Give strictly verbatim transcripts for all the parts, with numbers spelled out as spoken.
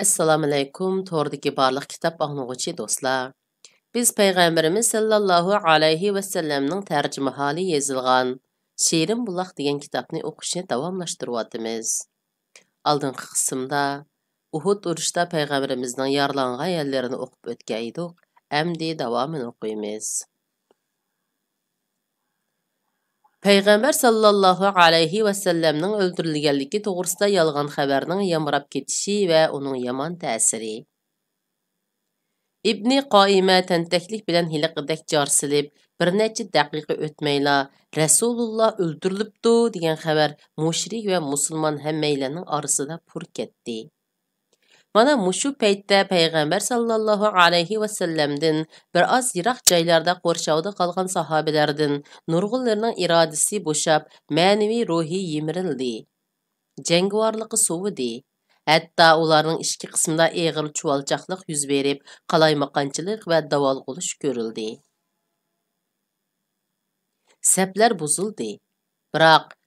ئەسسالامۇئەلەيكۇم، توردىكى بارلىق كىتاب ئاڭلىغۇچى دوستلار. بىز پەيغەمبىرىمىز سەللەللاھۇ ئەلەيھى ۋەسەللەمنىڭ تەرجىمىھالى يېزىلغان شېرىن بۇلاق دېگەن كىتابنى ئوقۇشنى داۋاملاشتۇرۇۋاتىمىز. ئالدىنقى قىسىمدا ئۇھۇد ئۇرۇشتا پەيغەمبىرىمىزنىڭ يارىلانغان يەرلىرىنى ئوقۇپ ئۆتكەن ئىدۇق، ئەمدى داۋامىنى ئوقۇيمىز. پەيغەمبەر ساللاللاھۇ ئەلەيھى ۋەسەللەمنىڭ ئۆلتۈرۈلگەنلىكى توغرىسىدا يالغان خەۋەرنىڭ يامراپ كېتىشى ۋە ئۇنىڭ يامان تەسىرى. ئىبنى قائىمە تەنتەكلىك بىلەن ھېلىقىدەك جار سېلىپ، بىر نەچچە دەقىقە ئۆتمەيلا، «رەسۇلۇللا ئۆلتۈرۈلۈپتۇ» دېگەن خەۋەر مۇشرىك ۋە مۇسۇلمان ھەممەيلەننىڭ ئارىسىدا پۇر كەتتى. مانا مۇشۇ پەيتتە پەيغەمبەر ساللاللاھۇ ئەلەيھى ۋەسەللەمدىن بىر ئاز يىراق جايلاردا قورشاۋدا قالغان ساھابىلەردىن نۇرغۇنلىرىنىڭ ئىرادىسى بوشاپ، مەنىۋى روھى يىمىرىلدى. جەڭگىۋارلىقى سوۋۇدى. ھەتتا ئۇلارنىڭ ئىچكى قىسمىدا ئېغىر چۇۋالچاقلىق يۈز بېرىپ، قالايمىقانچىلىق ۋە داۋالغۇلۇش كۆرۈلدى. سەپلەر بۇزۇلدى. بىراق،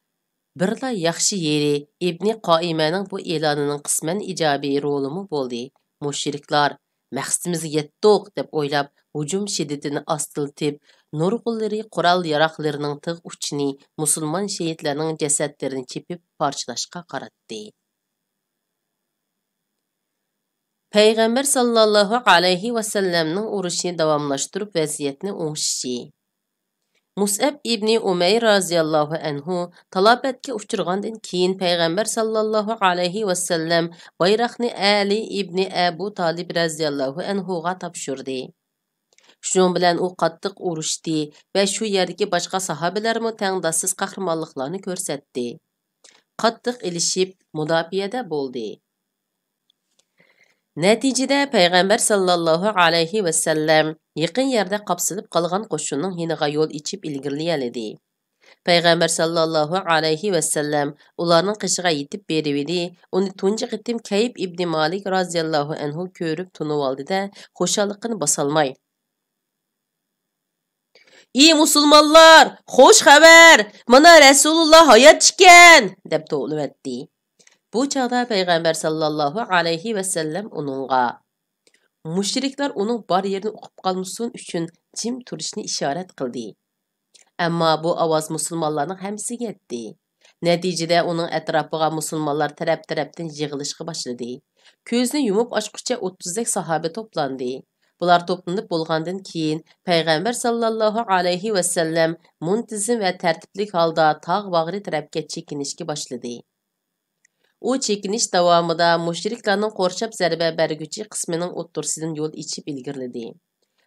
بىرلا ياخشى يېرى ئىبنى قائىمەنىڭ بۇ ئېلانىنىڭ قىسمەن ئىجابىي رولىمۇ بولدى. مۇشرىكلار «مەقسىتىمىزگە يەتتۇق» دەپ ئويلاپ، ھۇجۇم شىددىتىنى ئاستىلىتىپ، نۇرغۇنلىرى قورال-ياراغلىرىنىڭ تىغ ئۇچىنى مۇسۇلمان شېھىتلەرنىڭ جەسەتلىرىنى چېپىپ پارچىلاشقا قاراتتى. پەيغەمبەر ساللاللاھۇ ئەلەيھى ۋەسەللەمنىڭ ئۇرۇشنى داۋاملاشتۇرۇپ ۋەزىيەتنى ئوڭشىشى. مۇسئەب ئىبنى ئۇمەير رازىياللاھۇ ئەنھۇ تالاپەتكە ئۇچرىغاندىن كېيىن، پەيغەمبەر ساللاللاھۇ ئەلەيھى ۋەسەللەم بايراقنى ئەلى ئىبنى ئەبۇ تالىب رازىياللاھۇ ئەنھۇغا تاپشۇردى. شۇنىڭ بىلەن ئۇ قاتتىق ئۇرۇشتى ۋە شۇ يەردىكى باشقا ساھابىلەرمۇ تەڭداشسىز قەھرىمانلىقلارنى كۆرسەتتى. قاتتىق ئېلىشىپ، مۇداپىئەدە بولدى. نەتىجىدە، پەيغەمبەر ساللاللاھۇ ئەلەيھى ۋەسەللەم يېقىن يەردە قاپسىلىپ قالغان قوشۇننىڭ يېنىغا يول ئېچىپ ئىلگىرىلىيەلىدى. پەيغەمبەر ساللاللاھۇ ئەلەيھى ۋەسەللەم ئۇلارنىڭ قېشىغا يېتىپ بېرىۋىدى، ئۇنى تۇنجى قېتىم كەيب ئىبنى مالىك رازىياللاھۇ ئەنھۇ كۆرۈپ تونۇۋالدى-دە، خۇشاللىقىنى باسالماي، «ئى مۇسۇلمانلار، خوش خەۋەر! مانا رەسۇلۇللا ھايات ئىكەن!» دەپ توۋلىۋەتتى. بۇ چاغدا پەيغەمبەر ساللاللاھۇ ئەلەيھى ۋەسەللەم ئۇنىڭغا، مۇشرىكلار ئۇنىڭ بار يېرىنى ئۇقۇپ قالمىسۇن ئۈچۈن جىم تۇرۇشنى ئىشارەت قىلدى. ئەمما بۇ ئاۋاز مۇسۇلمانلارنىڭ ھەممىسىگە يەتتى. نەتىجىدە ئۇنىڭ ئەتراپىغا مۇسۇلمانلار تەرەپ-تەرەپتىن يىغىلىشقا باشلىدى. كۆزنى يۇمۇپ ئاچقۇچە ئوتتۇزدەك ساھابە توپلاندى. بۇلار توپلىنىپ بولغاندىن كېيىن، پەيغەمبەر ساللاللاھۇ ئەلەيھى ۋەسەللەم مۇنتىزىم ۋە تەرتىپلىك ھالدا تاغ باغرى تەرەپكە چېكىنىشكە باشلىدى. ئۇ چېكىنىش داۋامىدا مۇشرىكلارنىڭ قورشاپ زەربە بەرگۈچى قىسمىنىڭ ئوتتۇرىسىدىن يول ئېچىپ ئىلگىرىلىدى.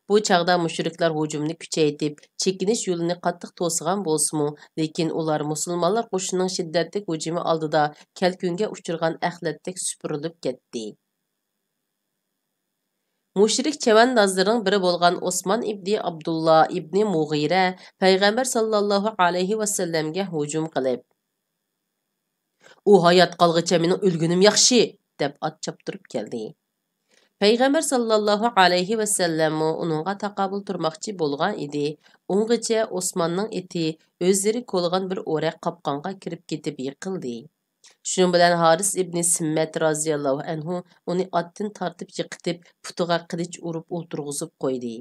بۇ چاغدا مۇشرىكلار ھۇجۇمنى كۈچەيتىپ، چېكىنىش يولىنى قاتتىق توسىغان بولسىمۇ، لېكىن ئۇلار مۇسۇلمانلار قوشۇنىنىڭ شىددەتلىك ھۇجۇمى ئالدىدا كەلكۈنگە ئۇچرىغان ئەخلەتتەك سۈپۈرۈلۈپ كەتتى. مۇشرىك چەۋەندازلىرىنىڭ بىرى بولغان ئوسمان ئىبنى ئابدۇللا ئىبنى مۇغىرە پەيغەمبەر ساللاللاھۇ ئەلەيھى ۋەسەللەمگە ھۇجۇم قىلىپ، «ئۇ ھايات قالغىچە مېنىڭ ئۆلگىنىم ياخشى!» دەپ ئات چاپتۇرۇپ كەلدى. پەيغەمبەر ساللاللاھۇ ئەلەيھى ۋەسەللەممۇ ئۇنىڭغا تاقابىل تۇرماقچى بولغان ئىدى. ئۇنغىچە ئوسماننىڭ ئېتى ئۆزلىرى كولىغان بىر ئورەك قاپقانغا كىرىپ كېتىپ يىقىلدى. شۇنىڭ بىلەن ھارىس ئىبنى سىممەت رازىياللاھۇ ئەنھۇ ئۇنى ئاتتىن تارتىپ يىقىتىپ، پۇتىغا قىلىچ ئۇرۇپ ئولتۇرغۇزۇپ قويدى.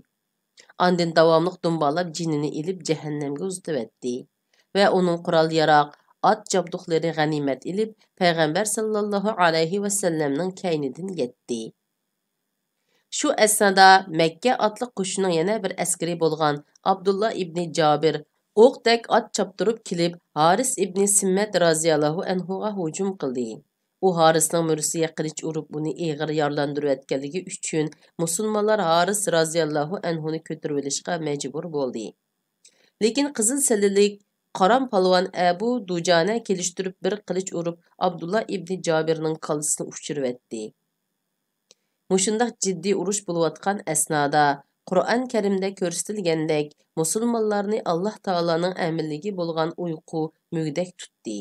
ئاندىن داۋاملىق دۇمبالاپ جېنىنى ئېلىپ جەھەننەمگە ئۇزىتىۋەتتى ۋە ئۇنىڭ قورال-ياراغ، ئات جابدۇقلىرى غەنىيمەت ئېلىپ، پەيغەمبەر ساللاللاھۇ ئەلەيھى ۋەسەللەمنىڭ كەينىدىن يەتتى. شۇ ئەسنادا مەككە ئاتلىق قوشۇننىڭ يەنە بىر ئەسكىرى بولغان ئابدۇللا ئىبنى جابىر ئوقتەك ئات چاپتۇرۇپ كېلىپ، ھارىس ئىبنى سىممەت رازىياللاھۇ ئەنھۇغا ھۇجۇم قىلدى. ئۇ ھارىسنىڭ مۈرىسىگە قىلىچ ئۇرۇپ، ئۇنى ئېغىر يارىلاندۇرۇۋەتكەنلىكى ئۈچۈن، مۇسۇلمانلار ھارىس رازىياللاھۇ ئەنھۇنى كۆتۈرۈۋېلىشقا مەجبۇر بولدى. لېكىن قىزىل سەللىلىك قارام پالۋان ئەبۇ دۇجانە كېلىشتۈرۈپ بىر قىلىچ ئۇرۇپ، ئابدۇللا ئىبنى جابىرنىڭ كاللىسىنى ئۇچۇرۇۋەتتى. مۇشۇنداق جىددىي ئۇرۇش بولۇۋاتقان ئەسنادا، قۇرئان كەرىمدە كۆرسىتىلگەندەك، مۇسۇلمانلارنى ئاللاھ تائالانىڭ ئەمىنلىكى بولغان ئۇيقۇ مۈگدەك تۇتتى.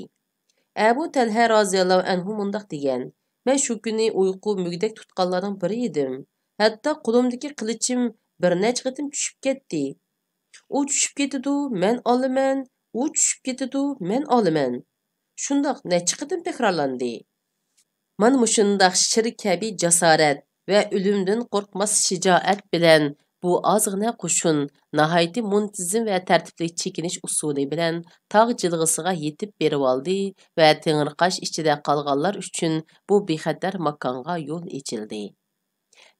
ئەبۇ تەلھە رازىياللاھۇ ئەنھۇ مۇنداق دېگەن، مەن شۇ كۈنى ئۇيقۇ مۈگدەك تۇتقانلارنىڭ بىرى ئىدىم. ھەتتا قولۇمدىكى قىلىچىم بىر نەچچە قېتىم چۈشۈپ كەتتى. ئۇ چۈشۈپ كېتىدۇ، مەن ئالىمەن، ئۇ چۈشۈپ كېتىدۇ، مەن ئالىمەن. شۇنداق نەچچە قېتىم تەكرارلاندى. مانا مۇشۇنداق شىر كەبى جاسارەت ۋە ئۆلۈمدىن قورقماس شىجائەت بىلەن بۇ ئازغىنە قوشۇن ناھايىتى مۇنتىزىم ۋە تەرتىپلىك چېكىنىش ئۇسۇلى بىلەن تاغ جىلغىسىغا يېتىپ بېرىۋالدى ۋە تېڭىرقاش ئىچىدە قالغانلار ئۈچۈن بۇ بىخەتەر ماكانغا يول ئېچىلدى.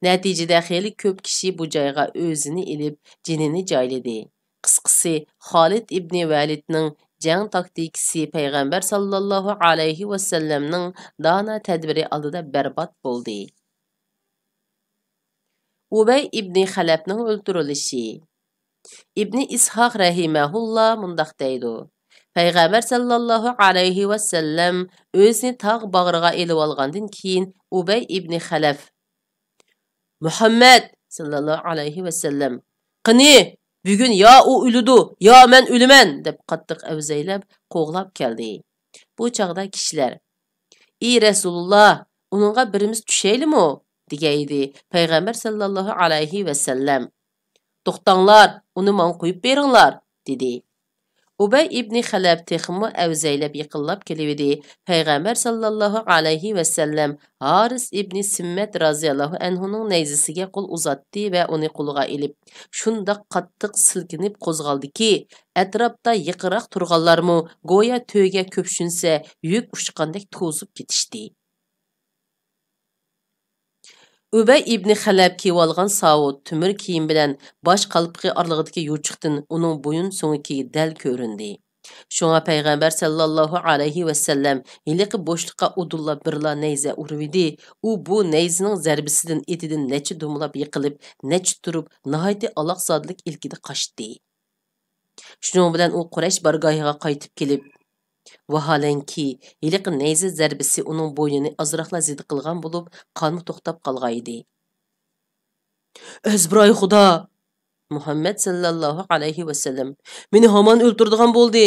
نەتىجىدە خېلى كۆپ كىشى بۇ جايغا ئۆزىنى ئېلىپ، جېنىنى جايلىدى. قىسقىسى، خالىد ئىبنى ۋەلىدنىڭ جەڭ تاكتىكىسى پەيغەمبەر ساللاللاھۇ ئەلەيھى ۋەسەللەمنىڭ دانا تەدبىرى ئالدىدا بەربات بولدى. ئۇبەي ئىبنى خەلەپنىڭ ئۆلتۈرۈلۈشى. ئىبنى ئىسھاق رەھىمەھۇللا مۇنداق دەيدۇ: پەيغەمبەر ساللاللاھۇ ئەلەيھى ۋەسەللەم ئۆزىنى تاغ باغرىغا ئېلىۋالغاندىن كېيىن، ئۇبەي ئىبنى خەلەف، مۇھەممەد ساللاللاھۇ ئەلەيھى ۋەسەللەم، قېنى، بۈگۈن يا ئۇ ئۆلىدۇ، يا مەن ئۆلىمەن، دەپ قاتتىق ئەۋزەيلەپ قوغلاپ كەلدى. بۇ چاغدا كىشىلەر، ئى رەسۇلۇللا، ئۇنىڭغا بىرىمىز چۈشەيلىمۇ؟ دېگەيدى پەيغەمبەر ساللاللاھۇ ئەلەيھى ۋەسەللەم. توختاڭلار، ئۇنى ماڭا قويۇپ بېرىڭلار، دېدى. ئۇبەي ئىبنى خەلەپ تېخىمۇ ئەۋزەيلەپ يېقىنلاپ كېلىۋىدى. پەيغەمبەر ساللاللاھۇ ئەلەيھى ۋەسەللەم ھارىس ئىبنى سىممەت رازىياللاھۇ ئەنھۇنىڭ نەيزىسىگە قول ئۇزاتتى ۋە ئۇنى قولىغا ئېلىپ، شۇنداق قاتتىق سىلكىنىپ قوزغالدىكى، ئەتراپتا يېقىنراق تۇرغانلارمۇ گويا تۆگە كۆپشۈنسە يۈك ئۇچقاندەك توزۇپ كېتىشتى. ئۇبەي ئىبنى خەلەپ كىيىۋالغان ساۋۇت تۆمۈر كىيىم بىلەن باش قالپىقى ئارىلىقىدىكى يوچۇقتىن ئۇنىڭ بويۇن سۆڭىكى دەل كۆرۈندى. شۇڭا پەيغەمبەر ساللاللاھۇ ئەلەيھى ۋەسەللەم ھېلىقى بوشلۇققا ئۇدۇللا بىرلا نەيزە ئۇرۇۋىدى. ئۇ بۇ نەيزىنىڭ زەربىسىدىن ئېتىدىن نەچچە دومىلاپ يىقىلىپ، نەچچە تۇرۇپ ناھايىتى ئالاقزادىلىك ئىلكىدە قاچتى. شۇنىڭ بىلەن ئۇ قۇرەيش بارگاھىغا قايتىپ كېلىپ، ۋاھالەنكى، ھېلىقى نەيزە زەربىسى ئۇنىڭ بوينىنى ئازراقلا زېدە قىلغان بولۇپ، قانمۇ توختاپ قالغانىدى. ئەزبىرايى خۇدا! مۇھەممەد ساللاللاھۇ ئەلەيھى ۋەسەللەم، مېنى ھامان ئۆلتۈرىدىغان بولدى!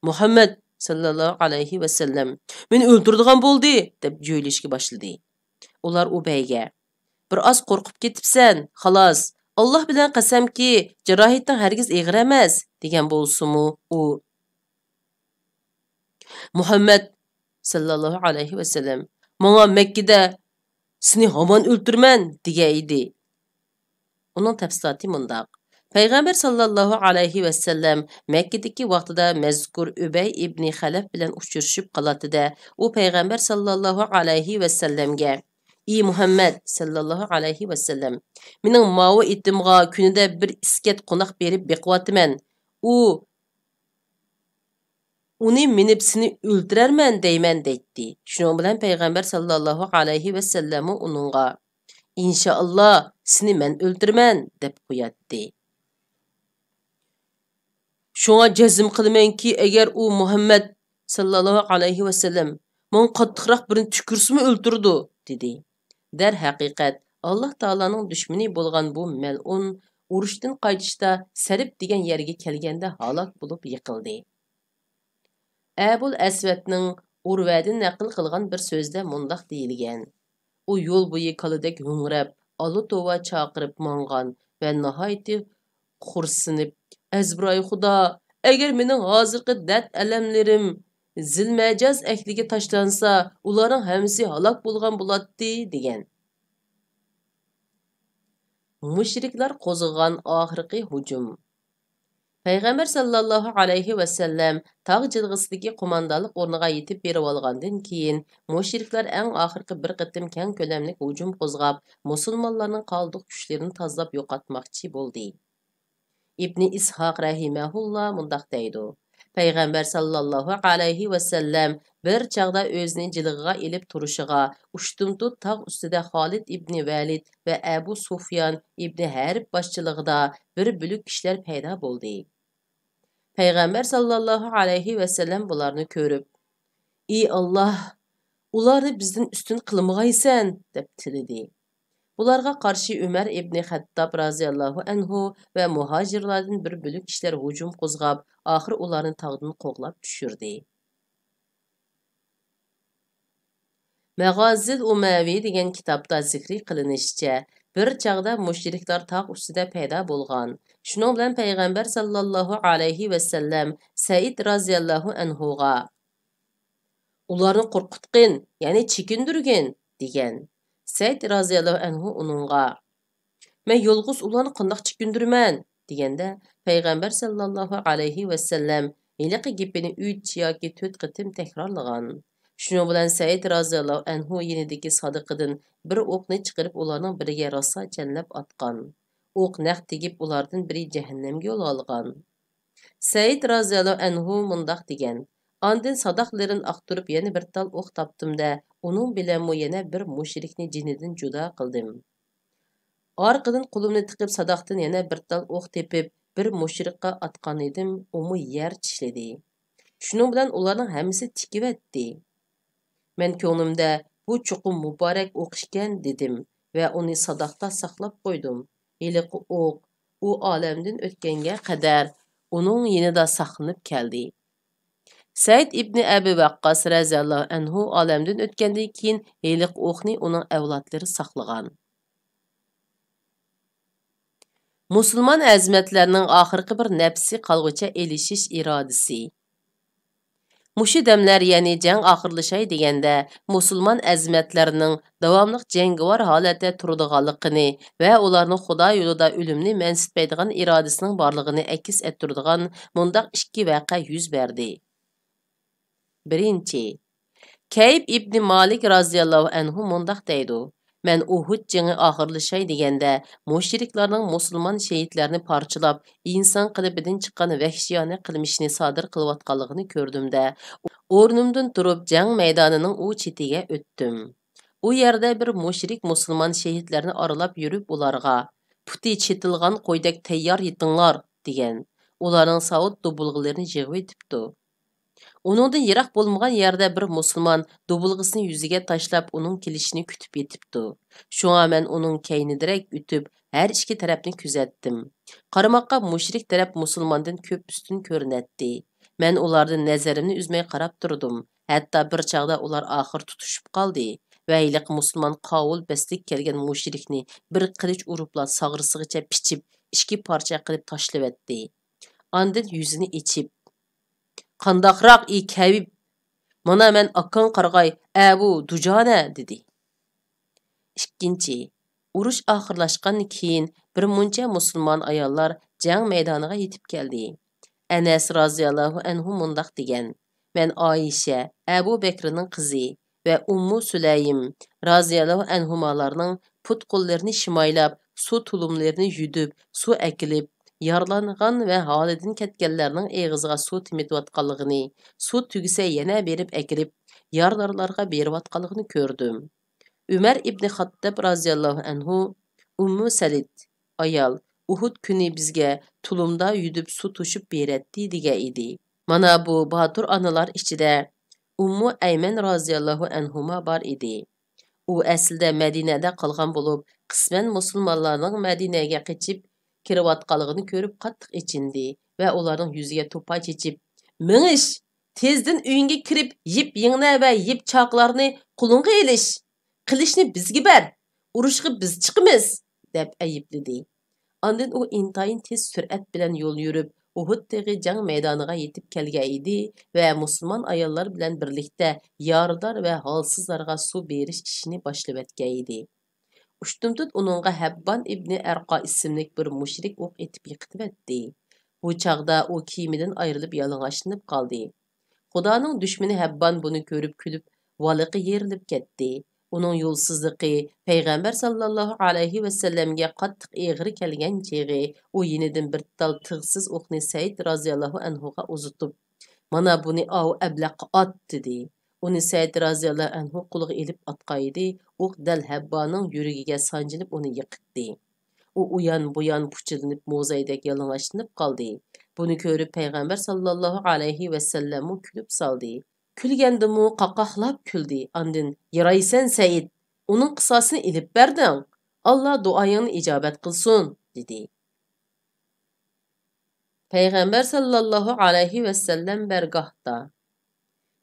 مۇھەممەد ساللاللاھۇ ئەلەيھى ۋەسەللەم، مېنى ئۆلتۈرىدىغان بولدى! دەپ جۆيلۈشكە باشلىدى. ئۇلار ئۇبەيگە، بىر ئاز قورقۇپ كېتىپسەن، خالاس، ئاللا بىلەن قەسەمكى، جاراھىتىڭ ھەرگىز ئېغىر ئەمەس، دېگەن بولسىمۇ، ئۇ، مۇھەممەد ساللاللاھۇ ئەلەيھى ۋەسەللەم، ماڭا مەككىدە سېنى ھامان ئۆلتۈرىمەن دېگەن ئىدى. ئۇنىڭ تەپسىلاتى مۇنداق. پەيغەمبەر ساللاللاھۇ ئەلەيھى ۋەسەللەم مەككىدىكى ۋاقتىدا مەزكۇر ئۈبەي ئىبنى خەلەف بىلەن ئۇچرىشىپ قالاتتى-دە، ئۇ پەيغەمبەر ساللاللاھۇ ئەلەيھى ۋەسەللەمگە، ئى مۇھەممەد ساللاللاھۇ ئەلەيھى ۋەسەللەم، مېنىڭ ماۋۇ ئېتىمغا كۈنىدە بىر ئىسكەت قوناق بېرىپ بېقىۋاتىمەن. ئۇ ئۇنى مىنىپ سېنى ئۆلتۈرەرمەن دەيمەن دەيتتى. شۇنىڭ بىلەن پەيغەمبەر ساللاللاھۇ ئەلەيھى ۋەسەللەممۇ ئۇنىڭغا، ئىنشائاللا، سېنى مەن ئۆلتۈرىمەن دەپ قوياتتى. شۇڭا جەزم قىلىمەنكى، ئەگەر ئۇ مۇھەممەد ساللاللاھۇ ئەلەيھى ۋەسەللەم ماڭا قاتتىقراق بىرنى تۈكۈرسىمۇ ئۆلتۈرىدۇ، دېدى. دەرھەقىقەت، ئاللا تائالانىڭ دۈشمىنى بولغان بۇ مەلئۇن ئۇرۇشتىن قايتىشتا سەرىپ دېگەن يەرگە كەلگەندە ھالاك بولۇپ يىقىلدى. ئەبۇل ئەسۋەدنىڭ ئۇرۋەدىن نەقىل قىلغان بىر سۆزىدە مۇنداق دېيىلگەن: ئۇ يول بويى كالىدەك ھۆڭرەپ، ئالا توۋا چاقىرىپ ماڭغان ۋە ناھايىتى خورسىنىپ، ئەزبىرايى خۇدا، ئەگەر مېنىڭ ھازىرقى دەرد-ئەلەملىرىم زىلمەجاز ئەھلىگە تاشلانسا، ئۇلارنىڭ ھەممىسى ھالاك بولغان بولاتتى، دېگەن. مۇشرىكلار قوزغىغان ئاخىرقى ھۇجۇم. پەيغەمبەر ساللاللاھۇ ئەلەيھى ۋەسەللەم تاغ جىلغىسىدىكى قوماندانلىق ئورنىغا يېتىپ بېرىۋالغاندىن كېيىن، مۇشرىكلار ئەڭ ئاخىرقى بىر قېتىم كەڭ كۆلەملىك ھۇجۇم قوزغاپ، مۇسۇلمانلارنىڭ قالدۇق كۈچلىرىنى تازىلاپ يوقاتماقچى بولدى. ئىبنى ئىسھاق رەھىمەھۇللا مۇنداق دەيدۇ: پەيغەمبەر ساللاللاھۇ ئەلەيھى ۋەسەللەم بىر چاغدا ئۆزىنى جىلغىغا ئېلىپ تۇرۇشىغا، ئۇشتۇمتۇت تاغ ئۈستىدە خالىد ئىبنى ۋەلىد ۋە ئەبۇ سۇفيان ئىبنى ھەرب باشچىلىقىدا بىر بۆلەك كىشىلەر پەيدا بولدى. پەيغەمبەر ساللاللاھۇ ئەلەيھى ۋەسەللەم بۇلارنى كۆرۈپ، ئى ئاللا، ئۇلارنى بىزدىن ئۈستۈن قىلمىغايسەن، دەپ تىلىدى. بۇلارغا قارشى ئۆمەر ئىبنى خەتتاب رازىياللاھۇ ئەنھۇ ۋە مۇھاجىرلاردىن بىر بۆلەك كىشىلەر ھۇجۇم قوزغاپ، ئاخىر ئۇلارنى تاغدىن قوغلاپ چۈشۈردى. مەغازىل ئۇمەۋى دېگەن كىتابتا زىكرى قىلىنىشىچە، بىر چاغدا مۇشرىكلار تاغ ئۈستىدە پەيدا بولغان. شۇنىڭ بىلەن پەيغەمبەر ساللاللاھۇ ئەلەيھى ۋەسەللەم سەئىد رازىياللاھۇ ئەنھۇغا، ئۇلارنى قورقۇتقىن، يەنى چېكىندۈرگىن» دېگەن. سەئىد رازىياللاھۇ ئەنھۇ ئۇنىڭغا: «مەن يالغۇز ئۇلارنى قانداق چېكىندۈرىمەن؟» دېگەندە، پەيغەمبەر ساللاللاھۇ ئەلەيھى ۋەسەللەم ھېلىقى گېپىنى ئۈچ ياكى تۆت قېتىم تەكرارلىغان. شۇنىڭ بىلەن سەئىد رازىياللاھۇ ئەنھۇ يېنىدىكى سادىقىدىن بىر ئوقنى چىقىرىپ، ئۇلارنىڭ بىرىگە راسا چەنلەپ ئاتقان. ئوق نەق تېگىپ، ئۇلاردىن بىرى جەھەننەمگە يول ئالغان. سەئىد رازىياللاھۇ ئەنھۇ مۇنداق دېگەن: «ئاندىن ساداقلىرىنى ئاختۇرۇپ، يەنە بىر تال ئوق تاپتىم-دە، ئۇنىڭ بىلەنمۇ يەنە بىر مۇشرىكنى جېنىدىن جۇدا قىلدىم. ئارقىدىن قولۇمنى تىقىپ، ساداقتىن يەنە بىر تال ئوق تېپىپ، بىر مۇشرىكقا ئاتقانىدىم، ئۇمۇ يەر چىشلىدى. شۇنىڭ بىلەن ئۇلارنىڭ ھەممىسى تىكىۋەتتى. مەن كۆڭلۈمدە، بۇ چوقۇم مۇبارەك ئوق ئىكەن، دېدىم ۋە ئۇنى ساداقتا ساقلاپ قويدۇم. ھېلىقى ئوق ئۇ ئالەمدىن ئۆتكەنگە قەدەر ئۇنىڭ يېنىدا ساقلىنىپ كەلدى.» سەئىد ئىبنى ئەبى ۋەققاس رەزىياللاھۇ ئەنھۇ ئالەمدىن ئۆتكەندىن كېيىن، ھېلىقى ئوقنى ئۇنىڭ ئەۋلادلىرى ساقلىغان. مۇسۇلمان ئەزىمەتلەرنىڭ ئاخىرقى بىر نەپسى قالغۇچە ئېلىشىش ئىرادىسى. مۇشۇ دەملەر، يەنى جەڭ ئاخىرلىشاي دېگەندە، مۇسۇلمان ئەزىمەتلەرنىڭ داۋاملىق جەڭگىۋار ھالەتتە تۇرىدىغانلىقىنى ۋە ئۇلارنىڭ خۇدا يولىدا ئۆلۈمنى مەنسىتمەيدىغان ئىرادىسىنىڭ بارلىقىنى ئەكس ئەتتۈرىدىغان مۇنداق ئىككى ۋەقە يۈز بەردى. بىرىنچى، كەئب ئىبنى مالىك رازىياللاھۇ ئەنھۇ مۇنداق دەيدۇ: «مەن ئۇھۇد جېڭى ئاخىرلىشاي دېگەندە، مۇشرىكلارنىڭ مۇسۇلمان شېھىتلەرنى پارچىلاپ، ئىنسان قېلىپىدىن چىققان ۋەھشىيانە قىلمىشنى سادىر قىلىۋاتقانلىقىنى كۆردۈم-دە، ئورنۇمدىن تۇرۇپ، جەڭ مەيدانىنىڭ ئۇ چېتىگە ئۆتتۈم. ئۇ يەردە بىر مۇشرىك مۇسۇلمان شېھىتلەرنى ئارىلاپ يۈرۈپ، ئۇلارغا، 'پۇتى چېتىلغان قويدەك تەييار يېتىڭلار!' دېگەن. ئۇلارنىڭ ساۋۇت دوبۇلغىلىرىنى يىغىۋېتىپتۇ. ئۇنىڭدىن يىراق بولمىغان يەردە بىر مۇسۇلمان دوبۇلغىسىنى يۈزىگە تاشلاپ، ئۇنىڭ كېلىشىنى كۈتۈپ يېتىپتۇ. شۇڭا مەن ئۇنىڭ كەينىدىرەك ئۆتۈپ، ھەر ئىككى تەرەپنى كۆزەتتىم. قارىماققا مۇشرىك تەرەپ مۇسۇلماندىن كۆپ ئۈستۈن كۆرۈنەتتى. مەن ئۇلاردىن نەزىرىمنى ئۈزمەي قاراپ تۇردۇم. ھەتتا بىر چاغدا ئۇلار ئاخىر تۇتۇشۇپ قالدى ۋە ھېلىقى مۇسۇلمان قاۋۇل بەستىگە كەلگەن مۇشرىكنى بىر قىلىچ ئۇرۇپلا ساغرىسىغىچە پىچىپ، ئىككى پارچە قىلىپ تاشلىۋەتتى. ئاندىن يۈزىنى ئېچىپ، «قانداقراق، ئى كەبىب؟ مانا مەن ئاكاڭ قارىغاي ئەبۇ دۇجانە!» دېدى. ئىككىنچى، ئۇرۇش ئاخىرلاشقاندىن كېيىن، بىر مۇنچە مۇسۇلمان ئاياللار جەڭ مەيدانىغا يېتىپ كەلدى. ئەنەس رازىياللاھۇ ئەنھۇ مۇنداق دېگەن: «مەن ئائىشە، ئەبۇ بەكرىنىڭ قىزى، ۋە ئۇممۇ سۇلەيم رازىياللاھۇ ئەنھۇمالارنىڭ پۇت-قوللىرىنى شىمايلاپ، سۇ تۇلۇملىرىنى يۈدۈپ، سۇ ئەكېلىپ، يارىلانغان ۋە ھالىدىن كەتكەنلەرنىڭ ئېغىزىغا سۇ تېمىتىۋاتقانلىقىنى، سۇ تۈگىسە يەنە بېرىپ ئەكېلىپ، يارىدارلارغا بېرىۋاتقانلىقىنى كۆردۈم. ئۆمەر ئىبنى خاتتاب رازىياللاھۇ ئەنھۇ، ئۇممۇ سەلىت ئايال، ئۇھۇد كۈنى بىزگە تۇلۇمدا يۈدۈپ سۇ توشۇپ بېرەتتى» دېگەن ئىدى. مانا بۇ باتۇر ئانىلار ئىچىدە ئۇممۇ ئەيمەن رازىياللاھۇ ئەنھۇما بار ئىدى. ئۇ ئەسلىدە مەدىنەدە قالغان بولۇپ، قىسمەن مۇسۇلمانلارنىڭ مەدىنەگە قېچىپ كىرىۋاتقانلىقىنى كۆرۈپ قاتتىق ئېچىندى ۋە ئۇلارنىڭ يۈزىگە توپا چېچىپ، «مېڭىش! تېزدىن ئۆيۈڭگە كىرىپ، يىپ-يىڭنە ۋە يىپ-چاقىلارنى قولۇڭغا ئېلىش! قىلىچنى بىزگە بەر! ئۇرۇشقا بىز چىقىمىز!» دەپ ئەيىبلىدى. ئاندىن ئۇ ئىنتايىن تېز سۈرئەت بىلەن يول يۈرۈپ، ئۇھۇد تېغى جەڭ مەيدانىغا يېتىپ كەلگەن ئىدى ۋە مۇسۇلمان ئاياللار بىلەن بىرلىكتە يارىدار ۋە ھالسىزلارغا سۇ بېرىش ئىشىنى باشلىۋەتكەن ئىدى. ئۇشتۇمتۇت ئۇنىڭغا ھەببان ئىبنى ئەرقا ئىسىملىك بىر مۇشرىك ئوق ئېتىپ يىقىتىۋەتتى. بۇ چاغدا ئۇ كىيىمىدىن ئايرىلىپ يالىڭاچلىنىپ قالدى. خۇدانىڭ دۈشمىنى ھەببان بۇنى كۆرۈپ كۈلۈپ، ۋالىقى يېرىلىپ كەتتى. ئۇنىڭ يولسىزلىقى پەيغەمبەر ساللاللاھۇ ئەلەيھى ۋەسەللەمگە قاتتىق ئېغىر كەلگەن چېغى، ئۇ يېنىدىن بىر تال تىغسىز ئوقنى سەئىد رازىياللاھۇ ئەنھۇغا ئۇزىتىپ، «مانا بۇنى ئاۋۇ ئەبلەققە ئات!» دېدى. ئۇنى سەئىد رازىياللاھۇ ئەنھۇ قولىغا ئېلىپ ئاتقانىدى، ئوق دەل ھەبباننىڭ يۈرىكىگە سانجىلىپ ئۇنى يىقىتتى. ئۇ ئۇيان-بۇيان پۇچىلىنىپ، موزايدەك يالىڭاچلىنىپ قالدى. بۇنى كۆرۈپ پەيغەمبەر ساللاللاھۇ ئەلەيھى ۋەسەللەممۇ كۈلۈپ سالدى. كۈلگەندىمۇ قاقاقلاپ كۈلدى. ئاندىن، «يارايسەن سەئىد، ئۇنىڭ قىساسىنى ئېلىپ بەردىڭ. ئاللا دۇئايىڭنى ئىجابەت قىلسۇن!» دېدى. پەيغەمبەر ساللاللاھۇ ئەلەيھى ۋەسەللەم بەرگاھتا.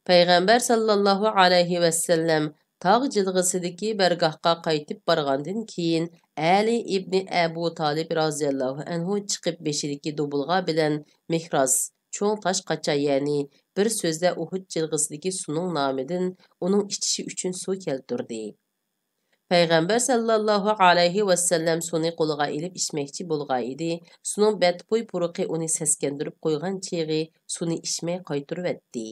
پەيغەمبەر ساللاللاھۇ ئەلەيھى ۋەسەللەم تاغ جىلغىسىدىكى بەرگاھقا قايتىپ بارغاندىن كېيىن، ئەلى ئىبنى ئەبۇ تالىپ رازىياللاھۇ ئەنھۇ چىقىپ، بېشىدىكى دوبۇلغا بىلەن مىھراز، چوڭ تاش قاچا، يەنى بىر سۆزدە ئۇھۇد جىلغىسىدىكى سۇنىڭ نامىدىن ئۇنىڭ ئىچىشى ئۈچۈن سۇ كەلتۈردى. پەيغەمبەر سەللەللاھۇ ئەلەيھى ۋەسەللەم سۇنى قولىغا ئېلىپ ئىچمەكچى بولغانىدى، سۇنىڭ بەتبۇي پۇرىقى ئۇنى سەسكەندۈرۈپ قويغان چېغى سۇنى ئىچمەي قايتۇرۇۋەتتى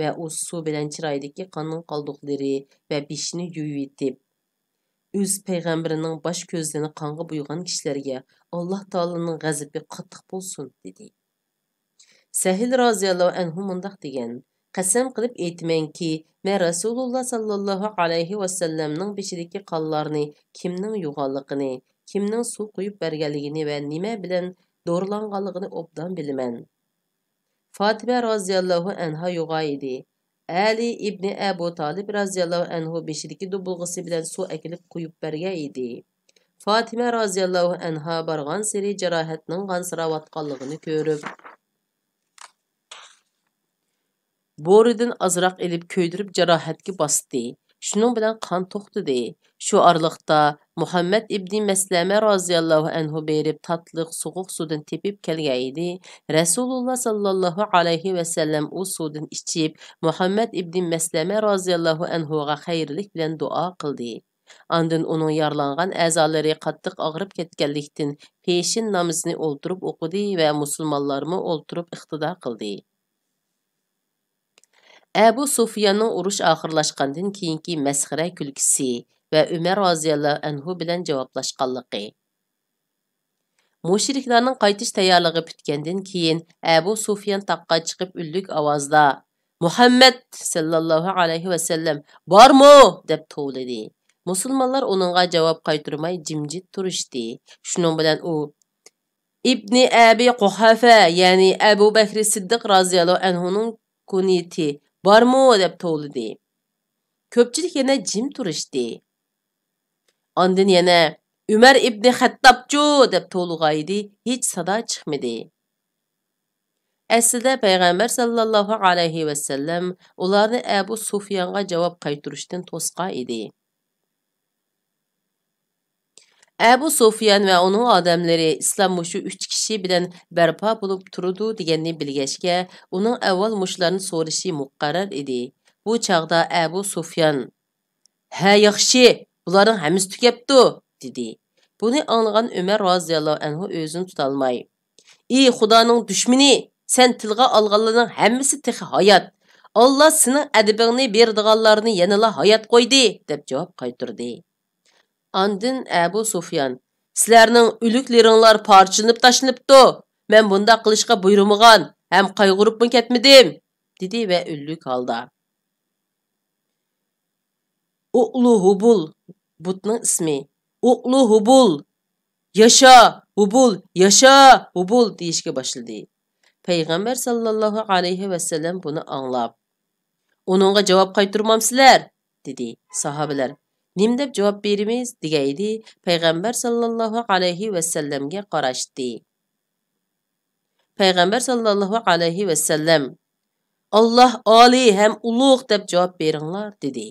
ۋە ئۇ سۇ بىلەن چىرايىدىكى قاننىڭ قالدۇقلىرى ۋە بېشىنى يۇيۇۋېتىپ، ئۆز پەيغەمبىرىنىڭ باش كۆزلىرىنى قانغا بويىغان كىشىلەرگە ئاللاھ تائالانىڭ غەزىپى قاتتىق بولسۇن، دېدى. سەھىل رازىياللاھۇ ئەنھۇ مۇنداق دېگەن: قەسەم قىلىپ ئېيتىمەنكى، مەن رەسۇلۇللاھ سەللەللاھۇ ئەلەيھى ۋەسەللەمنىڭ بېشىدىكى قانلارنى كىمنىڭ يۇغانلىقىنى، كىمنىڭ سۇ قۇيۇپ بەرگەنلىكىنى ۋە نېمە بىلەن دورىلانغانلىقىنى ئوبدان بىلىمەن. فاتىمە رازىياللاھۇ ئەنھا يۇغان ئىدى. ئەلى ئىبنى ئەبۇ تالىپ رازىياللاھۇ ئەنھۇ بېشىدىكى دۇبۇلغىسى بىلەن سۇ ئەكېلىپ قۇيۇپ بەرگەن ئىدى. فاتىمە رازىياللاھۇ ئەنھا بارغانسېرى جاراھەتنىڭ قانسىراۋاتقانلىقىنى كۆرۈپ، بورىدىن ئازراق ئېلىپ كۆيدۈرۈپ جاراھەتكە باستى. شۇنىڭ بىلەن قان توختىدى. شۇ ئارىلىقتا مۇھەممەد ئىبنى مەسلەمە رازىياللاھۇ ئەنھۇ بېرىپ تاتلىق سوغۇق سۇدىن تېپىپ كەلگەن ئىدى. رەسۇلۇللاھ سەللەللاھۇ ئەلەيھى ۋەسەللەم ئۇ سۇدىن ئىچىپ، مۇھەممەد ئىبنى مەسلەمە رازىياللاھۇ ئەنھۇغا خەيرلىك بىلەن دۇئا قىلدى. ئاندىن ئۇنىڭ يارىلانغان ئەزالىرى قاتتىق ئاغرىپ كەتكەنلىكتىن، پېشىن نامىزىنى ئولتۇرۇپ ئوقۇدى ۋە مۇسۇلمانلارمۇ ئولتۇرۇپ ئىقتىدا قىلدى. ئەبۇ سۇفياننىڭ ئۇرۇش ئاخىرلاشقاندىن كېيىنكى مەسخىرە كۈلكىسى ۋە ئۆمەر رازىياللاھۇ ئەنھۇ بىلەن جاۋابلاشقانلىقى. مۇشرىكلارنىڭ قايتىش تەييارلىقى پۈتكەندىن كېيىن، ئەبۇ سۇفيان تاغقا چىقىپ ئۈنلۈك ئاۋازدا، «مۇھەممەد سەللەللاھۇ ئەلەيھى ۋەسەللەم بارمۇ؟» دەپ توۋلىدى. مۇسۇلمانلار ئۇنىڭغا جاۋاب قايتۇرماي جىمجىت تۇرۇشتى. شۇنىڭ بىلەن ئۇ، ئىبنى ئەبى قۇھافە، يەنى ئەبۇ بەكرى سىددىق رازىياللاھۇ ئەنھۇنىڭ كۇنيىتى، بارمۇ؟ دەپ توۋلىدى. كۆپچىلىك يەنە جىم تۇرۇشتى. ئاندىن يەنە، ئۆمەر ئىبنى خەتتابچۇ؟ دەپ توۋلىغانىدى، ھېچ سادا چىقمىدى. ئەسلىدە پەيغەمبەر سەللەللاھۇ ئەلەيھى ۋەسەللەم ئۇلارنى ئەبۇ سۇفيانغا جاۋاب قايتۇرۇشتىن توسقان ئىدى. ئەبۇ سۇفيان ۋە ئۇنىڭ ئادەملىرى ئىسلام مۇشۇ ئۈچ كىشى بىلەن بەرپا بولۇپ تۇرىدۇ دېگەننى بىلگەچكە، ئۇنىڭ ئەۋۋال مۇشۇلارنى سورىشى مۇقەررەر ئىدى. بۇ چاغدا ئەبۇ سۇفيان، «ھە، ياخشى، بۇلارنىڭ ھەممىسى تۈگەپتۇ» دېدى. بۇنى ئاڭلىغان ئۆمەر رازىياللاھۇ ئەنھۇ ئۆزىنى تۇتالماي، «ئى خۇدانىڭ دۈشمىنى، سەن تىلغا ئالغانلارنىڭ ھەممىسى تېخى ھايات. ئاللا سېنىڭ ئەدىپىڭنى بېرىدىغانلارنى يەنىلا ھايات قويدى» دەپ جاۋاب قايتۇردى. ئاندىن ئەبۇ سۇفيان، «سىلەرنىڭ ئۆلۈكلىرىڭلار پارچىلىنىپ تاشلىنىپتۇ. مەن بۇنداق قىلىشقا بۇيرۇمىغان ھەم قايغۇرۇپمۇ كەتمىدىم» دېدى ۋە ئۈنلۈك ھالدا، «ئوقلۇ ھۇبۇل» بۇتنىڭ ئىسمى، «ئوقلۇ ھۇبۇل! ياشا، ھۇبۇل! ياشا، ھۇبۇل!» دېيىشكە باشلىدى. پەيغەمبەر ساللاللاھۇ ئەلەيھى ۋەسەللەم بۇنى ئاڭلاپ، «ئۇنىڭغا جاۋاب قايتۇرمامسىلەر؟» دېدى. ساھابىلەر، «نېمە دەپ جاۋاب بېرىمىز؟» دېگەنىدى، پەيغەمبەر ساللاللاھۇ ئەلەيھى ۋەسەللەمگە قاراشتى. پەيغەمبەر ساللاللاھۇ ئەلەيھى ۋەسەللەم، «ئاللاھ ئالىي ھەم ئۇلۇغ دەپ جاۋاب بېرىڭلار» دېدى.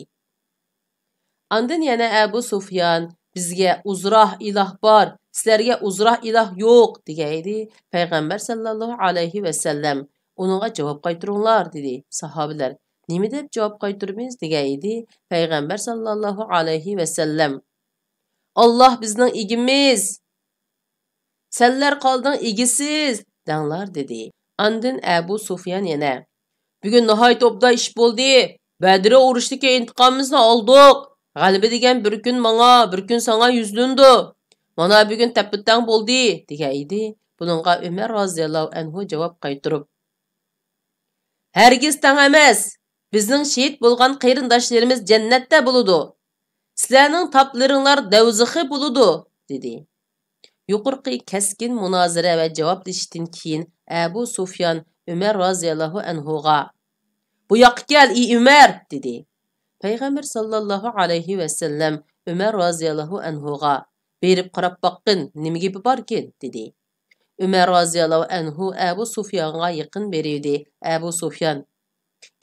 ئاندىن يەنە ئەبۇ سۇفيان، «بىزگە ئۇزراھ ئىلاھ بار، سىلەرگە ئۇزراھ ئىلاھ يوق» دېگەنىدى. پەيغەمبەر ساللاللاھۇ ئەلەيھى ۋەسەللەم، «ئۇنىڭغا جاۋاب قايتۇرۇڭلار» دېدى. ساھابىلەر، «نېمە دەپ جاۋاب قايتۇرىمىز؟» دېگەنىدى. پەيغەمبەر ساللاللاھۇ ئەلەيھى ۋەسەللەم، «ئاللاھ بىزنىڭ ئىگىمىز، سەنلەر قالدىڭ ئىگىسىز» دەڭلار دېدى. ئاندىن ئەبۇ سۇفيان يەنە، «بۈگۈن ناھايىتى ئوبدان ئىش بولدى. بەدرى ئۇرۇشتىكى ئىنتىقامىمىزنى ئالدۇق. غەلىبە دېگەن بىر كۈن ماڭا، بىر كۈن ساڭا يۈزلىنىدۇ. مانا بۈگۈن تەپپىتەڭ بولدى» دېگەنىدى. بۇنىڭغا ئۆمەر رازىياللاھۇ ئەنھۇ جاۋاب قايتۇرۇپ، «ھەرگىز تەڭ ئەمەس. بىزنىڭ شېھىت بولغان قېرىنداشلىرىمىز جەننەتتە بولىدۇ. سىلەرنىڭ تاپلىرىڭلار دەۋزىخى بولىدۇ» دېدى. يۇقىرىقى كەسكىن مۇنازىرە ۋە جاۋابلىشىشتىن كېيىن ئەبۇ سۇفيان ئۆمەر رازىياللاھۇ ئەنھۇغا، «بۇ ياققا كەل، ئى ئۆمەر!» دېدى. پەيغەمبەر ساللاللاھۇ ئەلەيھى ۋەسەللەم ئۆمەر رازىياللاھۇ ئەنھۇغا، «بېرىپ قاراپ باققىن، نېمە گېپى باركىن؟» دېدى. ئۆمەر رازىياللاھۇ ئەنھۇ ئەبۇ سۇفيانغا يېقىن بېرىۋىدى. ئەبۇ سۇفيان،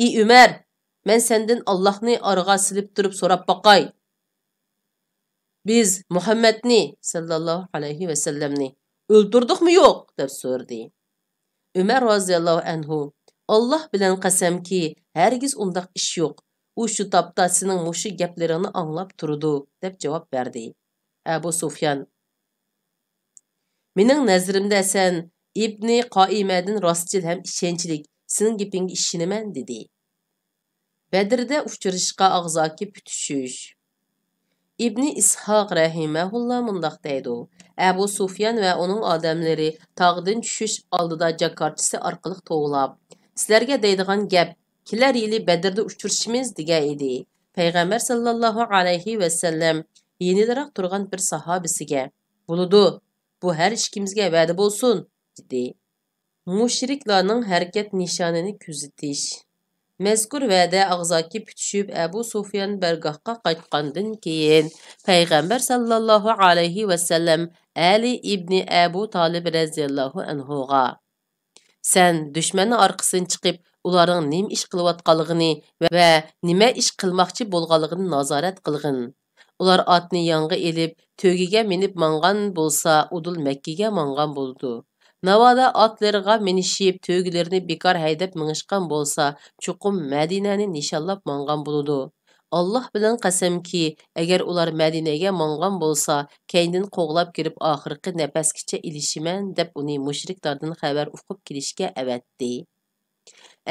«ئى ئۆمەر، مەن سەندىن ئاللاھنى ئارىغا سېلىپ تۇرۇپ سوراپ باقاي. بىز مۇھەممەدنى ساللاللاھۇ ئەلەيھى ۋەسەللەمنى ئۆلتۈردۇقمۇ يوق؟» دەپ سورىدى. ئۆمەر رازىياللاھۇ ئەنھۇ، «ئاللاھ بىلەن قەسەمكى، ھەرگىز ئۇنداق ئىش يوق. ئۇ شۇ تاپتا سېنىڭ مۇشۇ گەپلىرىڭنى ئاڭلاپ تۇرىدۇ» دەپ جاۋاب بەردى. ئەبۇ سۇفيان: «مېنىڭ نەزىرىمدە سەن ئىبنى قائىمەدىن راستچىل ھەم ئىشەنچلىك، سېنىڭ گېپىڭگە ئىشىنىمەن» دېدى. بەدرىدە ئۇچرىشىشقا ئاغزاكى پۈتۈشۈش. ئىبنى ئىسھاق رەھىمەھۇللا مۇنداق دەيدۇ: ئەبۇ سۇفيان ۋە ئۇنىڭ ئادەملىرى تاغدىن چۈشۈش ئالدىدا جاكارچىسى ئارقىلىق توۋلاپ، «سىلەرگە دەيدىغان گەپ، كېلەر يىلى بەدرىدە ئۇچرىشىمىز» دېگەن ئىدى. پەيغەمبەر ساللاللاھۇ ئەلەيھى ۋەسەللەم يېنىدىراق تۇرغان بىر ساھابىسىگە: «بولىدۇ، بۇ ھەر ئىككىمىزگە ۋەدە بولسۇن» دېدى. مۇشرىكلارنىڭ ھەرىكەت نىشانىنى كۆزىتىش. مەزكۇر ۋەدە ئاغزاكى پۈتۈشۈپ، ئەبۇ سۇفيان بارگاھقا قايتقاندىن كېيىن، پەيغەمبەر ساللاللاھۇ ئەلەيھى ۋەسەللەم ئەلى ئىبنى ئەبۇ تالىب رەزىياللاھۇ ئەنھۇغا: «سەن دۈشمەننىڭ ئارقىسىدىن چىقىپ، ئۇلارنىڭ نېمە ئىش قىلىۋاتقانلىقىنى ۋە نېمە ئىش قىلماقچى بولغانلىقىنى نازارەت قىلغىن. ئۇلار ئاتنى ياڭغا ئېلىپ، تۆگىگە مىنىپ ماڭغان بولسا، ئۇدۇل مەككىگە ماڭغان بولىدۇ. ناۋادا ئاتلىرىغا مىنىشىپ، تۆگىلىرىنى بىكار ھەيدەپ مېڭىشقان بولسا، چوقۇم مەدىنەنى نىشانلاپ ماڭغان بولىدۇ. ئاللاھ بىلەن قەسەمكى، ئەگەر ئۇلار مەدىنەگە ماڭغان بولسا، كەينىدىن قوغلاپ كىرىپ، ئاخىرقى نەپەسكىچە ئېلىشىمەن» دەپ، ئۇنى مۇشرىكلاردىن خەۋەر ئۇقۇپ كېلىشكە ئەۋەتتى.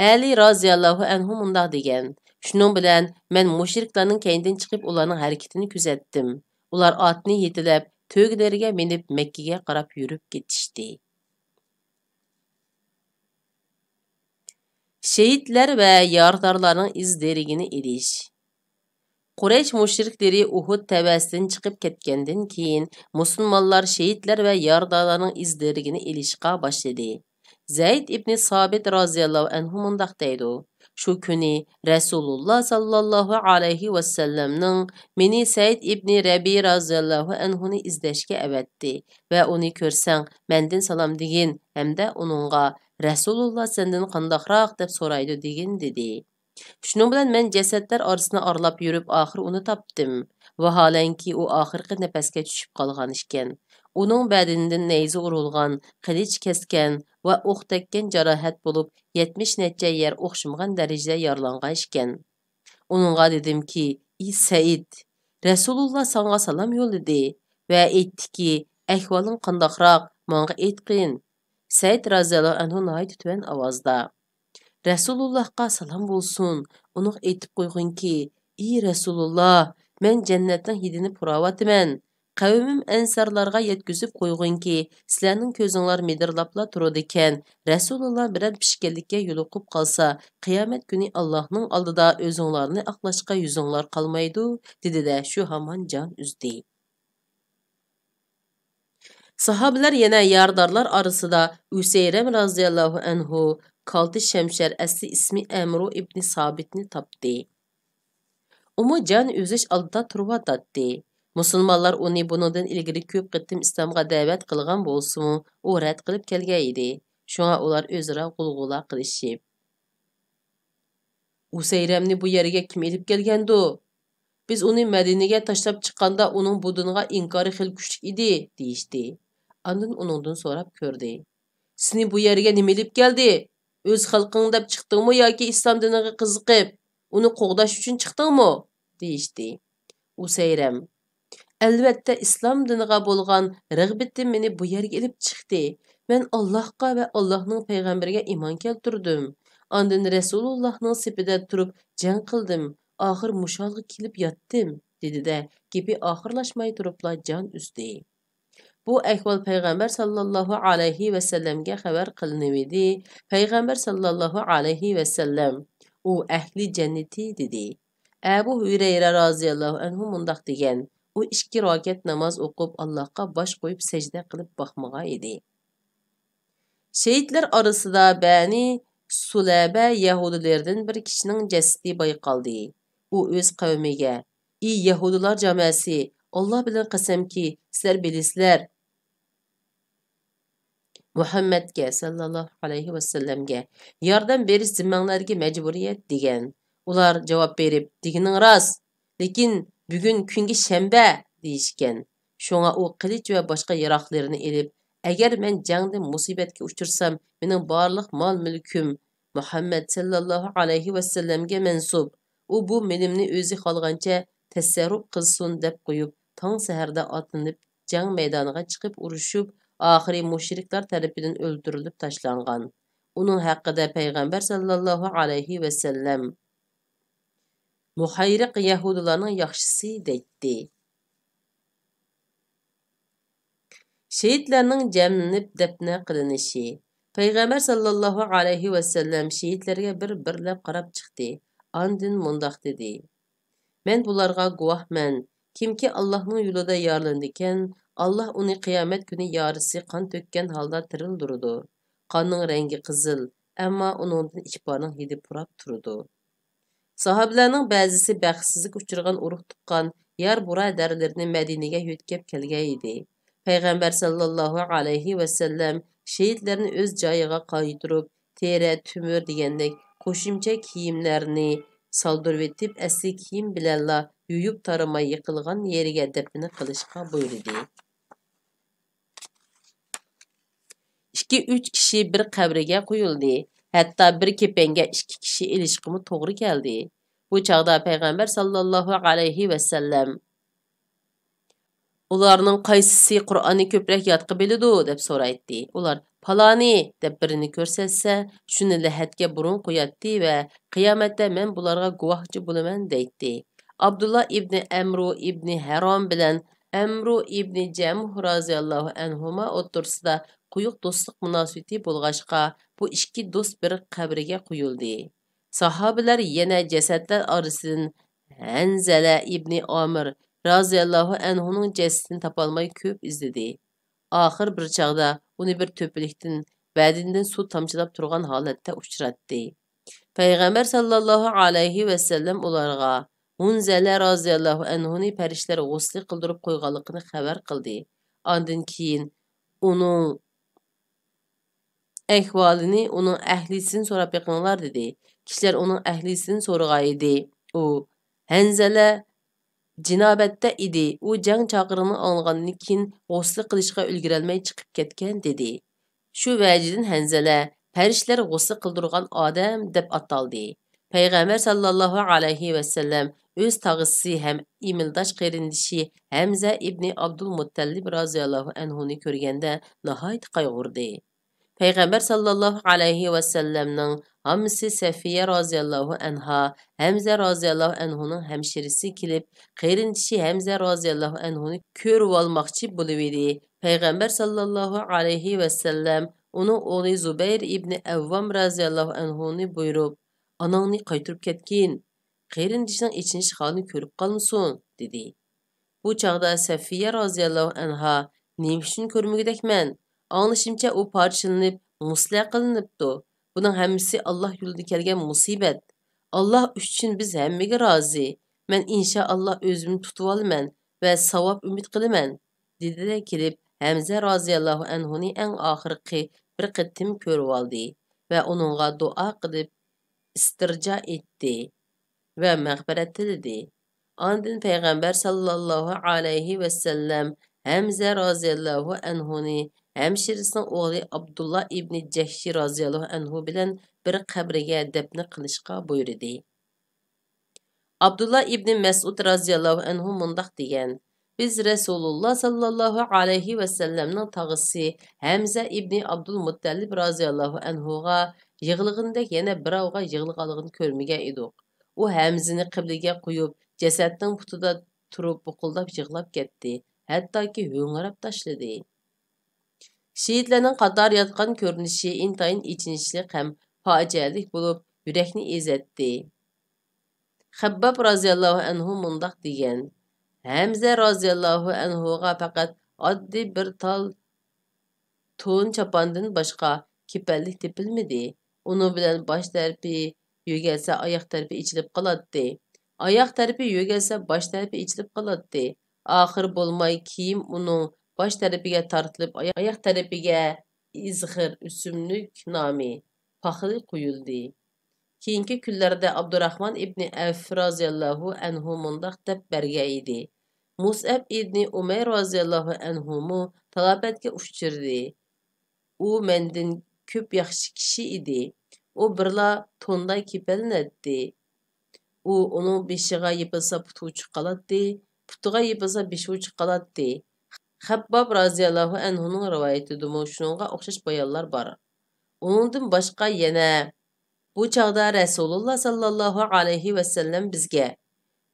ئەلى رازىياللاھۇ ئەنھۇ مۇنداق دېگەن: «شۇنىڭ بىلەن مەن مۇشرىكلارنىڭ كەينىدىن چىقىپ، ئۇلارنىڭ ھەرىكىتىنى كۆزەتتىم. ئۇلار ئاتنى يېتىلەپ، تۆگىلىرىگە مىنىپ، مەككىگە قاراپ يۈرۈپ كېتىشتى.» شېھىتلەر ۋە يارىدارلارنىڭ ئىز دېرىكىنى ئېلىش. قۇرەيش مۇشرىكلىرى ئۇھۇد تەۋەسىدىن چىقىپ كەتكەندىن كېيىن، مۇسۇلمانلار شېھىتلەر ۋە يارىدارلارنىڭ ئىز دېرىكىنى ئېلىشقا باشلىدى. زەيد ئىبنى سابىت رازىياللاھۇ ئەنھۇ مۇنداق دەيدۇ: «شۇ كۈنى رەسۇلۇللا ساللاللاھۇ ئەلەيھى ۋەسەللەمنىڭ مېنى سەئىد ئىبنى رەبى رازىياللاھۇ ئەنھۇنى ئىزدەشكە ئەۋەتتى ۋە ئۇنى كۆرسەڭ، مەندىن سالام دېگىن ھەمدە ئۇنىڭغا، رەسۇلۇللا سەندىن قانداقراق دەپ سورايدۇ دېگىن» دېدى. شۇنىڭ بىلەن مەن جەسەتلەر ئارىسىنى ئارىلاپ يۈرۈپ، ئاخىرى ئۇنى تاپتىم. ۋاھالەنكى، ئۇ ئاخىرقى نەپەسكە چۈشۈپ قالغان ئىكەن. ئۇنىڭ بەدىنىدىن نەيزە ئۇرۇلغان، قىلىچ كەسكەن ۋە ئوق تەگكەن جاراھەت بولۇپ، يەتمىش نەچچە يەر ئوخشىمىغان دەرىجىدە يارىلانغان ئىكەن. ئۇنىڭغا دېدىمكى، ئى سەئىد، رەسۇلۇللا ساڭا سالام يوللىدى ۋە ئېيتتىكى، ئەھۋالىڭ قانداقراق، ماڭا ئېيتقىن. سەئىد رازىياللاھۇ ئەنھۇ ناھايىتى تۆۋەن ئاۋازدا، رەسۇلۇللاھقا سالام بولسۇن، ئۇنىڭغا ئېيتىپ قويغىنكى، ئى رەسۇلۇللا، مەن جەننەتنىڭ ھىدىنى پۇراۋاتىمەن. قەۋمىم ئەنسارلارغا يەتكۈزۈپ قويغىنكى، سىلەرنىڭ كۆزۈڭلار مىدىرلاپلا تۇرىدىكەن، رەسۇلۇللا بىرەر پىشكەنلىككە يولۇقۇپ قالسا، قىيامەت كۈنى ئاللاھنىڭ ئالدىدا ئۆزۈڭلارنى ئاقلاشقا يۈزۈڭلار قالمايدۇ، دېدى-دە، شۇ ھامان جان ئۈزدى. ساھابىلەر يەنە يارىدارلار ئارىسىدا ئۈسەيرەم رازىياللاھۇ ئەنھۇ، كالتە شەمشەر، ئەسلى ئىسمى ئەمرۇ ئىبنى سابىتنى تاپتى. ئۇمۇ جان ئۈزۈش ئالدىدا تۇرۇۋاتاتتى. مۇسۇلمانلار ئۇنى بۇنىڭدىن ئىلگىرى كۆپ قېتىم ئىسلامغا دەۋەت قىلغان بولسىمۇ، ئۇ رەت قىلىپ كەلگەن ئىدى. شۇڭا ئۇلار ئۆزئارا غۇلغۇلا قىلىشىپ، ئۇسەيرەمنى بۇ يەرگە كىم ئېلىپ كەلگەندۇ؟ بىز ئۇنى مەدىنىگە تاشلاپ چىققاندا، ئۇنىڭ بۇ دىنغا ئىنكارى خېلى كۈچلۈك ئىدى، دېيىشتى. ئاندىن ئۇنىڭدىن سوراپ كۆردى. سېنى بۇ يەرگە نېمە ئېلىپ كەلدى؟ ئۆز خەلقىڭ دەپ چىقتىڭمۇ ياكى ئىسلام دىنىغا قىزىقىپ، ئۇنى قوغداش ئۈچۈن چىقتىڭمۇ؟ دېيىشتى. ئۇسەيرەم، ئەلۋەتتە، ئىسلام دىنىغا بولغان رىغبىتىم مېنى بۇ يەرگە ئېلىپ چىقتى. مەن ئاللاھقا ۋە ئاللاھنىڭ پەيغەمبىرىگە ئىمان كەلتۈردۈم. ئاندىن رەسۇلۇللاھنىڭ سېپىدە تۇرۇپ جەڭ قىلدىم. ئاخىر مۇشۇ ھالغا كېلىپ ياتتىم، دېدى-دە، گېپى ئاخىرلاشماي تۇرۇپلا جان ئۈزدى. بۇ ئەھۋال پەيغەمبەر ساللاللاھۇ ئەلەيھى ۋەسەللەمگە خەۋەر قىلىنىۋىدى. پەيغەمبەر ساللاللاھۇ ئەلەيھى ۋەسەللەم، ئۇ ئەھلى جەننىتى، دېدى. ئەبۇ ھۈرەيرە رازىياللاھۇ ئەنھۇ مۇنداق دېگەن، ئۇ ئىككى راكەت ناماز ئوقۇپ، ئاللاھقا باش قويۇپ سەجدە قىلىپ باقمىغان ئىدى. شېھىتلەر ئارىسىدا بەنى سۇلەبە يەھۇدىيلىرىدىن بىر كىشىنىڭ جەسىتى بايقالدى. ئۇ ئۆز قەۋمىگە، ئى يەھۇدىيلار جامائەسى، ئاللا بىلەن قەسەمكى، سىلەر بىلىسىلەر، مۇھەممەدكە ساللاللاھۇ ئەلەيھى ۋەسەللەمگە ياردەم بېرىش زىممەڭلەردىكى مەجبۇرىيەت، دېگەن. ئۇلار جاۋاب بېرىپ، دېگىنىڭ راست، لېكىن بۈگۈن كۈنگە شەنبە، دېيىشكەن. شۇڭا ئۇ قىلىچ ۋە باشقا ياراغلىرىنى ئېلىپ، ئەگەر مەن جەڭدە مۇسىبەتكە ئۇچرىسام، مېنىڭ بارلىق مال-مۈلكۈم، مۇھەممەد سەللەللاھۇ ئەلەيھى ۋەسەللەمگە مەنسۇپ. ئۇ بۇ مېلىمنى ئۆزى خالىغانچە تەسەررۇپ قىلسۇن دەپ قويۇپ، تاڭ سەھەردە ئاتلىنىپ، جەڭ مەيدانىغا چىقىپ ئۇرۇشۇپ، ئاخىرى مۇشرىكلار تەرىپىدىن ئۆلتۈرۈلۈپ تاشلانغان. ئۇنىڭ ھەققىدە پەيغەمبەر سەللەللاھۇ ئەلەيھى ۋەسەللەم، مۇھەيرىق يەھۇدىيلارنىڭ ياخشىسى دەيتتى. شېھىتلەرنىڭ جەملىنىپ دەپنە قىلىنىشى. پەيغەمبەر سەللەللاھۇ ئەلەيھى ۋەسەللەم شېھىتلەرگە بىر-بىرلەپ قاراپ چىقتى. ئاندىن مۇنداق دېدى: مەن بۇلارغا گۇۋاھمەن، كىمكى ئاللاھنىڭ يولىدا يارىلىنىدىكەن، ئاللاھ ئۇنى قىيامەت كۈنى يارىسى قان تۆككەن ھالدا تىرىلدۈرىدۇ. قاننىڭ رەڭگى قىزىل، ئەمما ئۇنىڭدىن ئىپارنىڭ ھىدى پۇراپ تۇرىدۇ. ساھابىلەرنىڭ بەزىسى بەختسىزلىككە ئۇچرىغان ئۇرۇق تۇغقان، يار بۇرادەرلىرىنى مەدىنىگە يۆتكەپ كەلگەن ئىدى. پەيغەمبەر سەللەللاھۇ ئەلەيھى ۋەسەللەم شېھىتلەرنى ئۆز جايىغا قايتۇرۇپ، تېرە، تۆمۈر دېگەندەك قوشۇمچە كىيىملەرنى سالدۇرۇۋېتىپ، ئەسلى كىيىم بىلەنلا يۇيۇپ تارىماي يىقىلغان يېرىگە دەپنە قىلىشقا بۇيرۇدى. ئىككى-ئۈچ كىشى بىر قەبرىگە قويۇلدى. ھەتتا بىر كېپەنگە ئىككى كىشى ئېلىشقىمۇ توغرا كەلدى. بۇ چاغدا پەيغەمبەر ساللاللاھۇ ئەلەيھى ۋەسەللەم، «ئۇلارنىڭ قايسىسى قۇرئاننى كۆپرەك يادقا بىلىدۇ؟» دەپ سورايتتى. ئۇلار، «پالانى» دەپ بىرىنى كۆرسەتسە، شۇنى لەھەتكە بۇرۇن قوياتتى ۋە «قىيامەتتە مەن بۇلارغا گۇۋاھچى بولىمەن» دەيتتى. ئابدۇللا ئىبنى ئەمرۇ ئىبنى ھەرام بىلەن ئەمرۇ ئىبنى جەمۇھ رازىياللاھۇ ئەنھۇما ئوتتۇرىسىدا قويۇق دوستلۇق مۇناسىۋىتى بولغاچقا، بۇ ئىككى دوست بىر قەبرىگە قويۇلدى. ساھابىلەر يەنە جەسەتلەر ئارىسىدىن ھەنزەلە ئىبنى ئامىر رازىياللاھۇ ئەنھۇنىڭ جەسىتىنى تاپالماي كۆپ ئىزدىدى. ئاخىر بىر چاغدا ئۇنى بىر تۆپىلىكتىن بەدىنىدىن سۇ تامچىلاپ تۇرغان ھالەتتە ئۇچراتتى. پەيغەمبەر ساللاللاھۇ ئەلەيھى ۋەسەللەم ئۇلارغا ھۇنزەلە رازىياللاھۇ ئەنھۇنى پەرىشتىلەر غۇسلى قىلدۇرۇپ قويغانلىقىنى خەۋەر قىلدى. ئاندىن كېيىن ئۇنىڭ ئەھۋالىنى ئۇنىڭ ئەھلىسىدىن سوراپ بېقىڭلار، دېدى. كىشىلەر ئۇنىڭ ئەھلىسىدىن سورىغانىدى. ئۇ، ھەنزەلە جىنابەتتە ئىدى. ئۇ جەڭ چاقىرىقىنى ئاڭلىغاندىن كېيىن غۇسلى قىلىشقا ئۈلگۈرەلمەي چىقىپ كەتكەن، دېدى. شۇ ۋەجىدىن ھەنزەلە پەرىشتىلەر غۇسلى قىلدۇرغان ئادەم دەپ ئاتالدى. پەيغەمبەر ساللاللاھۇ ئەلەيھى ۋەسەللەم ئۆز تاغىسى ھەم ئىمىلداش قېرىندىشى ھەمزە ئىبنى ئابدۇلمۇتتەلىب رازىياللاھۇ ئەنھۇنى كۆرگەندە ناھايىتى قايغۇردى. پەيغەمبەر ساللاللاھۇ ئەلەيھى ۋەسەللەمنىڭ ھاممىسى سەفىيە رازىياللاھۇ ئەنھا، ھەمزە رازىياللاھۇ ئەنھۇنىڭ ھەمشىرىسى كېلىپ، قېرىندىشى ھەمزە رازىياللاھۇ ئەنھۇنى كۆرۈۋالماقچى بولۇۋىدى. پەيغەمبەر ساللاللاھۇ ئەلەيھى ۋەسەللەم ئۇنىڭ ئوغلى زۇبەير ئىبنى ئەۋۋام رازىياللاھۇ ئەنھۇنى بۇيرۇپ، «ئاناڭنى قايتۇرۇپ كەتكىن، قېرىندىشىنىڭ ئېچىنىش ھالىنى كۆرۈپ قالمىسۇن» دېدى. بۇ چاغدا سەفىيە رازىياللاھۇ ئەنھا، «نېمە ئۈچۈن كۆرمىگۈدەكمەن؟ ئاڭلىشىمچە، ئۇ پارچىلىنىپ، مۇسلە قىلىنىپتۇ. بۇنىڭ ھەممىسى ئاللاھ يولىدا كەلگەن مۇسىبەت. ئاللاھ ئۈچۈن بىز ھەممىگە رازى. مەن ئىنشائاللاھ ئۆزۈمنى تۇتۇۋالىمەن ۋە ساۋاب ئۈمىد قىلىمەن» دېدى-دە كېلىپ، ھەمزە رازىياللاھۇ ئەنھۇنى ئەڭ ئاخىرقى بىر قېتىم كۆرۈۋالدى ۋە ئۇنىڭغا دۇئا قىلىپ، ئىستىرجا ئېيتتى ۋە مەغپىرەت تىلىدى. ئاندىن پەيغەمبەر ساللاللاھۇ ئەلەيھى ۋەسەللەم ھەمزە رازىياللاھۇ ئەنھۇنى ھەمشىرىسىنىڭ ئوغلى ئابدۇللا ئىبنى جەھشى رازىياللاھۇ ئەنھۇ بىلەن بىر قەبرىگە دەپنە قىلىشقا بۇيرۇدى. ئابدۇللا ئىبنى مەسئۇد رازىياللاھۇ ئەنھۇ مۇنداق دېگەن: بىز رەسۇلۇللا ساللاللاھۇ ئەلەيھى ۋەسەللەمنىڭ تاغىسى ھەمزە ئىبنى ئابدۇلمۇتتەلىب رازىياللاھۇ ئەنھۇغا يىغلىغىنىدەك يەنە بىراۋغا يىغلىغانلىقىنى كۆرمىگەن ئىدۇق. ئۇ ھەمزىنى قىبلىگە قويۇپ، جەسەتنىڭ پۇتىدا تۇرۇپ بۇقۇلداپ يىغلاپ كەتتى، ھەتتاكى ھۆڭرەپ تاشلىدى. شېھىتلەرنىڭ قاتارى ياتقان كۆرۈنۈشى ئىنتايىن ئېچىنىشلىق ھەم پاجىئەلىك بولۇپ، يۈرەكنى ئېزەتتى. خەبباب رازىياللاھۇ ئەنھۇ مۇنداق دېگەن: ھەمزە رازىياللاھۇ ئەنھۇغا پەقەت ئاددىي بىر تال تون چاپاندىن باشقا كېپەنلىك تېپىلمىدى. ئۇنىڭ بىلەن باش تەرىپى يۆگەلسە، ئاياق تەرىپى ئېچىلىپ قالاتتى. ئاياق تەرىپى يۆگەلسە، باش تەرىپى ئېچىلىپ قالاتتى. ئاخىرى بولماي كىيىم ئۇنىڭ باش تەرىپىگە تارتىلىپ، ئاياق تەرىپىگە ئىزخىر ئۆسۈملۈك نامى، پاخىل قويۇلدى. كېيىنكى كۈنلەردە ئابدۇراخمان ئىبنى ئەۋف رازىياللاھۇ ئەنھۇ مۇنداق دەپ بەرگەن ئىدى: مۇسئەب ئىبنى ئۇمەير رازىياللاھۇ ئەنھۇمۇ تالاپەتكە ئۇچرىدى. ئۇ مەندىن كۆپ ياخشى كىشى ئىدى. ئۇ بىرلا تونداي كېپەنلىنەتتى. ئۇ ئۇنىڭ بېشىغا يېپىلسا پۇتى ئۇچۇپ قالاتتى، پۇتىغا يېپىلسا بېشى ئۇچۇپ قالاتتى. خەبباب رازىياللاھۇ ئەنھۇنىڭ رىۋايىتىدىمۇ شۇنىڭغا ئوخشاش بايانلار بار. ئۇنىڭدىن باشقا يەنە، بۇ چاغدا رەسۇلۇللا ساللاللاھۇ ئەلەيھى ۋەسەللەم بىزگە،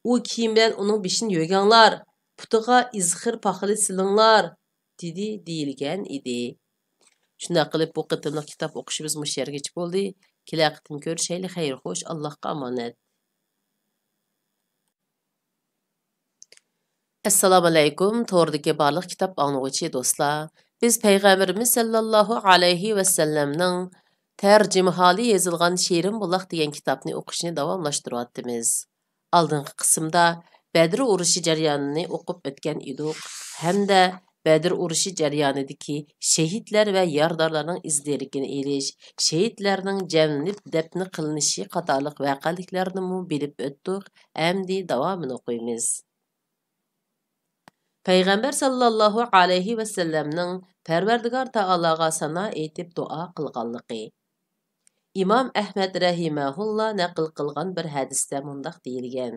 ئۇ كىيىم بىلەن ئۇنىڭ بېشىنى يۆگەڭلار، پۇتىغا ئىزخىر پاخىلى سېلىڭلار، دېدى، دېيىلگەن ئىدى. شۇنداق قىلىپ، بۇ قېتىملىق كىتاب ئوقۇشىمىز مۇشۇ يەرگىچە بولدى. كېلەر قېتىم كۆرۈشەيلى. خەير خوش، ئاللاھقا ئامانەت. ئەسسالامۇئەلەيكۇم، توردىكى بارلىق كىتاب ئاڭلىغۇچى دوستلار. بىز پەيغەمبىرىمىز سەللەللاھۇ ئەلەيھى ۋەسەللەمنىڭ تەرجىمىھالى يېزىلغان شېرىن بۇلاق دېگەن كىتابنى ئوقۇشنى داۋاملاشتۇرۇۋاتىمىز. ئالدىنقى قىسىمدا بەدر ئۇرۇشى جەريانىنى ئوقۇپ ئۆتكەن ئىدۇق ھەمدە بەدر ئۇرۇشى جەريانىدىكى شېھىتلەر ۋە يارىدارلارنىڭ ئىز-دېرىكىنى ئېلىش، شېھىتلەرنىڭ جەملىنىپ دەپنە قىلىنىشى قاتارلىق ۋەقەلىكلەرنىمۇ بىلىپ ئۆتتۇق. ئەمدى داۋامىنى ئوقۇيمىز. پەيغەمبەر ساللاللاھۇ ئەلەيھى ۋەسەللەمنىڭ پەرۋەردىگار تائالاغا سانا ئېيتىپ دۇئا قىلغانلىقى. ئىمام ئەھمەد رەھىمەھۇللا نەقىل قىلغان بىر ھەدىستە مۇنداق دېيىلگەن: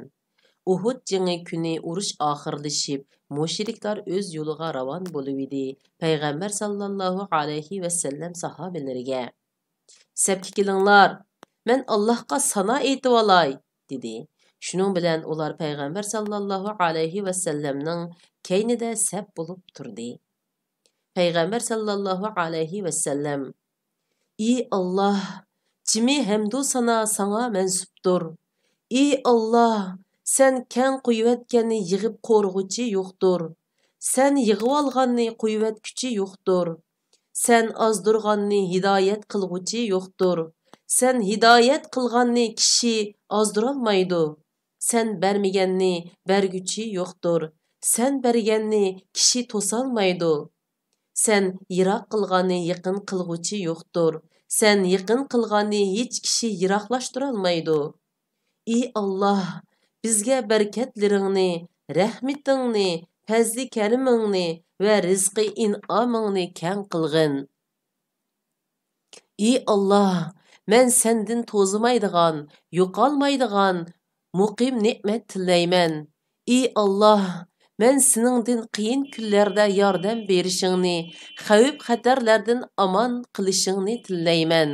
ئۇھۇد جېڭى كۈنى ئۇرۇش ئاخىرلىشىپ، مۇشرىكلار ئۆز يولىغا راۋان بولۇۋىدى. پەيغەمبەر ساللاللاھۇ ئەلەيھى ۋەسەللەم ساھابىلىرىگە، سەپكە كېلىڭلار، مەن ئاللاھقا سانا ئېيتىۋالاي، دېدى. شۇنىڭ بىلەن ئۇلار پەيغەمبەر ساللاللاھۇ ئەلەيھى ۋەسەللەمنىڭ كەينىدە سەپ بولۇپ تۇردى. پەيغەمبەر ساللاللاھۇ ئەلەيھى ۋەسەللەم، ئى ئاللاھ، جىمى ھەمدۇ سانا ساڭا مەنسۇپتۇر. ئى ئاللاھ، سەن كەڭ قويۇۋەتكەننى يىغىپ قورۇغۇچى يوقتۇر. سەن يىغىۋالغاننى قويۇۋەتكۈچى يوقتۇر. سەن ئازدۇرغاننى ھىدايەت قىلغۇچى يوقتۇر. سەن ھىدايەت قىلغاننى كىشى ئازدۇرالمايدۇ. سەن بەرمىگەننى بەرگۈچى يوقتۇر. سەن بەرگەننى كىشى توسالمايدۇ. سەن يىراق قىلغاننى يېقىن قىلغۇچى يوقتۇر. سەن يېقىن قىلغاننى ھېچ كىشى يىراقلاشتۇرالمايدۇ. ئى ئاللاھ، بىزگە بەرىكەتلىرىڭنى، رەھمىتىڭنى، پەزلى كەرىمىڭنى ۋە رىزقى ئىنئامىڭنى كەڭ قىلغىن. ئى ئاللاھ، مەن سەندىن توزىمايدىغان، يوقالمايدىغان مۇقىم نېمەت تىلەيمەن. ئى ئاللاھ، مەن سېنىڭدىن قىيىن كۈنلەردە ياردەم بېرىشىڭنى، خەۋپ-خەتەرلەردىن ئامان قىلىشىڭنى تىلەيمەن.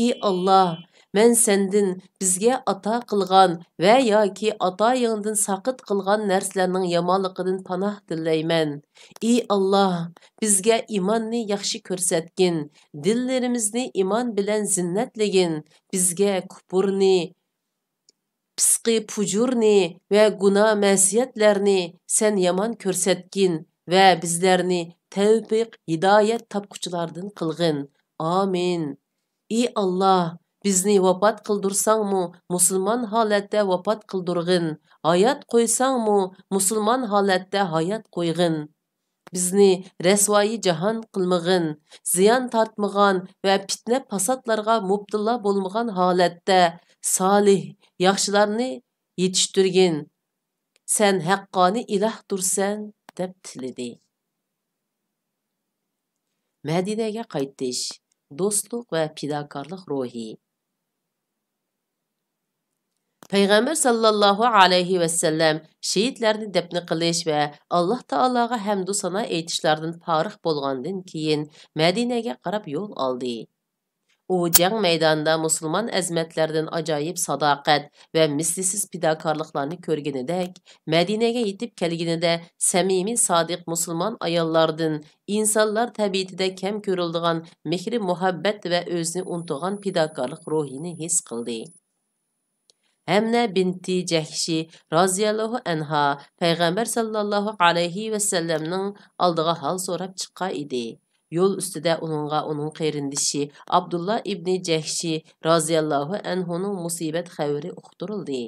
ئى ئاللاھ، مەن سەندىن بىزگە ئاتا قىلغان ۋە ياكى ئاتايىڭدىن ساقىت قىلغان نەرسىلەرنىڭ يامانلىقىدىن پاناھ تىلەيمەن. ئى ئاللاھ، بىزگە ئىماننى ياخشى كۆرسەتكىن، دىللىرىمىزنى ئىمان بىلەن زىننەتلىگىن، بىزگە كۇپۇرنى، پىسقى پۇجۇرنى ۋە گۇناھ مەسىيەتلەرنى سەن يامان كۆرسەتكىن ۋە بىزلەرنى تەۋپىق، ھىدايەت تاپقۇچىلاردىن قىلغىن. ئامىن. ئى ئاللاھ، بىزنى ۋاپات قىلدۇرساڭمۇ مۇسۇلمان ھالەتتە ۋاپات قىلدۇرغىن، ھايات قويساڭمۇ مۇسۇلمان ھالەتتە ھايات قويغىن. بىزنى رەسۋايى جاھان قىلمىغىن، زىيان تارتمىغان ۋە پىتنە-پاساتلارغا مۇپتىلا بولمىغان ھالەتتە سالىھ، ياخشىلارنى يېتىشتۈرگىن. سەن ھەققانىي ئىلاھتۇرسەن، دەپ تىلىدى. مەدىنەگە قايتىش، دوستلۇق ۋە پىداكارلىق روھى. پەيغەمبەر ساللاللاھۇ ئەلەيھى ۋەسەللەم شېھىتلەرنى دەپنە قىلىش ۋە ئاللاھ تائالاغا ھەمدۇ سانا ئېيتىشلاردىن پارىغ بولغاندىن كېيىن، مەدىنەگە قاراپ يول ئالدى. ئۇ جەڭ مەيدانىدا مۇسۇلمان ئەزىمەتلەردىن ئاجايىپ ساداقەت ۋە مىسلىسىز پىداكارلىقلارنى كۆرگىنىدەك، مەدىنەگە يېتىپ كەلگىنىدە سەمىمىي، سادىق مۇسۇلمان ئاياللاردىن، ئىنسانلار تەبىئىتىدە كەم كۆرۈلىدىغان مېھرى-مۇھەببەت ۋە ئۆزىنى ئۇنتۇغان پىداكارلىق روھىنى ھېس قىلدى. ھەمنە بىنتى جەھشى رازىياللاھۇ ئەنھا پەيغەمبەر ساللاللاھۇ ئەلەيھى ۋەسەللەمنىڭ ئالدىغا ھال سوراپ چىققان ئىدى. يول ئۈستىدە ئۇنىڭغا ئۇنىڭ قېرىندىشى ئابدۇللا ئىبنى جەھشى رازىياللاھۇ ئەنھۇنىڭ مۇسىبەت خەۋىرى ئۇقتۇرۇلدى.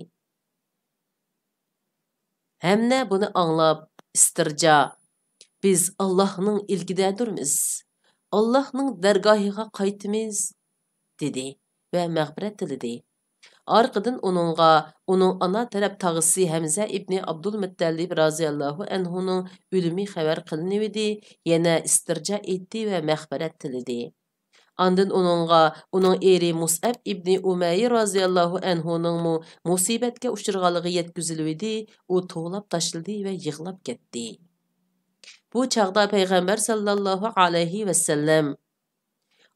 ھەمنە بۇنى ئاڭلاپ، ئىستىرجا، «بىز ئاللاھنىڭ ئىلكىدەدۇرمىز، ئاللاھنىڭ دەرگاھىغا قايتىمىز» دېدى ۋە مەغپىرەت تىلىدى. ئارقىدىن ئۇنىڭغا ئۇنىڭ ئانا تەرەپ تاغىسى ھەمزە ئىبنى ئابدۇلمۇتتەلىب رازىياللاھۇ ئەنھۇنىڭ ئۆلۈمى خەۋەر قىلىنىۋىدى، يەنە ئىستىرجا ئېيتتى ۋە مەغپىرەت تىلىدى. ئاندىن ئۇنىڭغا ئۇنىڭ ئېرى مۇسئەب ئىبنى ئۇمەير رازىياللاھۇ ئەنھۇنىڭمۇ مۇسىبەتكە ئۇچرىغانلىقى يەتكۈزۈلۈۋىدى، ئۇ توۋلاپ تاشلىدى ۋە يىغلاپ كەتتى. بۇ چاغدا پەيغەمبەر ساللاللاھۇ ئەلەيھى ۋەسەللەم،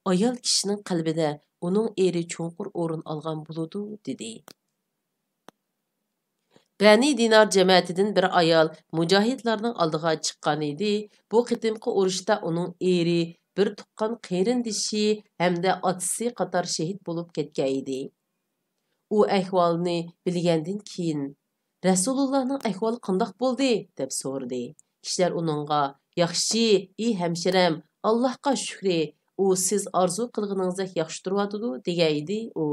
«ئايال كىشىنىڭ قەلبىدە ئۇنىڭ ئېرى چوڭقۇر ئورۇن ئالغان بولىدۇ» دېدى. بەنى دىنار جەمەتىدىن بىر ئايال مۇجاھىدلارنىڭ ئالدىغا چىققان ئىدى. بۇ قېتىمقى ئۇرۇشتا ئۇنىڭ ئېرى بىر تۇغقان قېرىندىشى ھەمدە ئاتىسى قاتار شېھىت بولۇپ كەتكەن ئىدى. ئۇ ئەھۋالنى بىلگەندىن كېيىن، «رەسۇلۇللاھنىڭ ئەھۋالى قانداق بولدى؟» دەپ سورىدى. كىشىلەر ئۇنىڭغا، «ياخشى، ئى ھەمشىرەم، ئاللاھقا شۈكرى، ئۇ سىز ئارزۇ قىلغىنىڭىزدەك ياخشى تۇرۇۋاتىدۇ» دېگەن ئىدى ئۇ.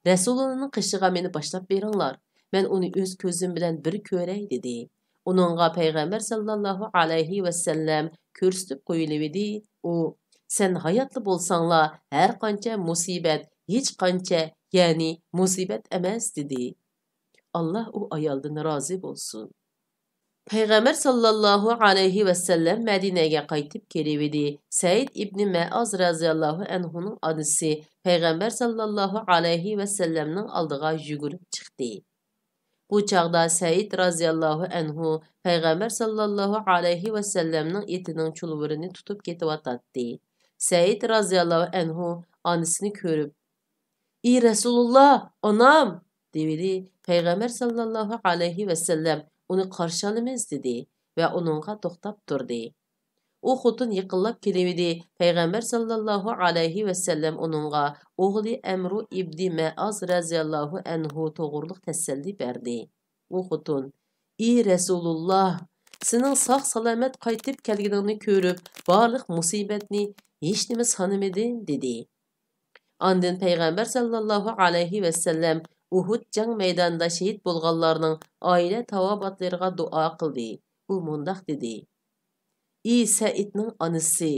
«رەسۇلۇللانىڭ قېشىغا مېنى باشلاپ بېرىڭلار، مەن ئۇنى ئۆز كۆزۈم بىلەن بىر كۆرەي» دېدى. ئۇنىڭغا پەيغەمبەر ساللاللاھۇ ئەلەيھى ۋەسەللەم كۆرسىتىپ قويۇلۇۋىدى. ئۇ، «سەن ھاياتلا بولساڭلا، ھەر قانچە مۇسىبەت ھېچ قانچە، يەنى مۇسىبەت ئەمەس» دېدى. ئاللاھ ئۇ ئايالدىن رازى بولسۇن. پەيغەمبەر ساللاللاھۇ ئەلەيھى ۋەسەللەم مەدىنەگە قايتىپ كېلىۋىدى. سەئىد ئىبنى مەئاز رازىياللاھۇ ئەنھۇنىڭ ئانىسى پەيغەمبەر ساللاللاھۇ ئەلەيھى ۋەسەللەمنىڭ ئالدىغا يۈگۈرۈپ چىقتى. بۇ چاغدا سەئىد رازىياللاھۇ ئەنھۇ پەيغەمبەر ساللاللاھۇ ئەلەيھى ۋەسەللەمنىڭ ئېتىنىڭ چۇلۋۇرىنى تۇتۇپ كېتىۋاتاتتى. سەئىد رازىياللاھۇ ئەنھۇ ئانىسىنى كۆرۈپ، «ئى رەسۇلۇللا، ئانام!» دېۋىدى. پەيغەمبەر ساللاللاھۇ ئەلەيھى ۋەسەللەم، «ئۇنى قارشى ئالىمىز» دېدى ۋە ئۇنىڭغا توختاپ تۇردى. ئۇ خوتۇن يېقىنلاپ كېلىۋىدى. پەيغەمبەر ساللاللاھۇ ئەلەيھى ۋەسەللەم ئۇنىڭغا ئوغلى ئەمرۇ ئىبنى مەئاز رازىياللاھۇ ئەنھۇ توغرۇلۇق تەسەللى بەردى. ئۇ خوتۇن، «ئى رەسۇلۇللا، سېنىڭ ساق-سالامەت قايتىپ كەلگىنىڭنى كۆرۈپ، بارلىق مۇسىبەتنى ھېچنېمە سانىمىدىم» دېدى. ئاندىن پەيغەمبەر ساللاللاھۇ ئەلەيھى ۋەسەللەم ئۇھۇد جەڭ مەيدانىدا شېھىت بولغانلارنىڭ ئائىلە تاۋابىئاتلىرىغا دۇئا قىلدى. ئۇ مۇنداق دېدى، «ئى سەئىدنىڭ ئانىسى،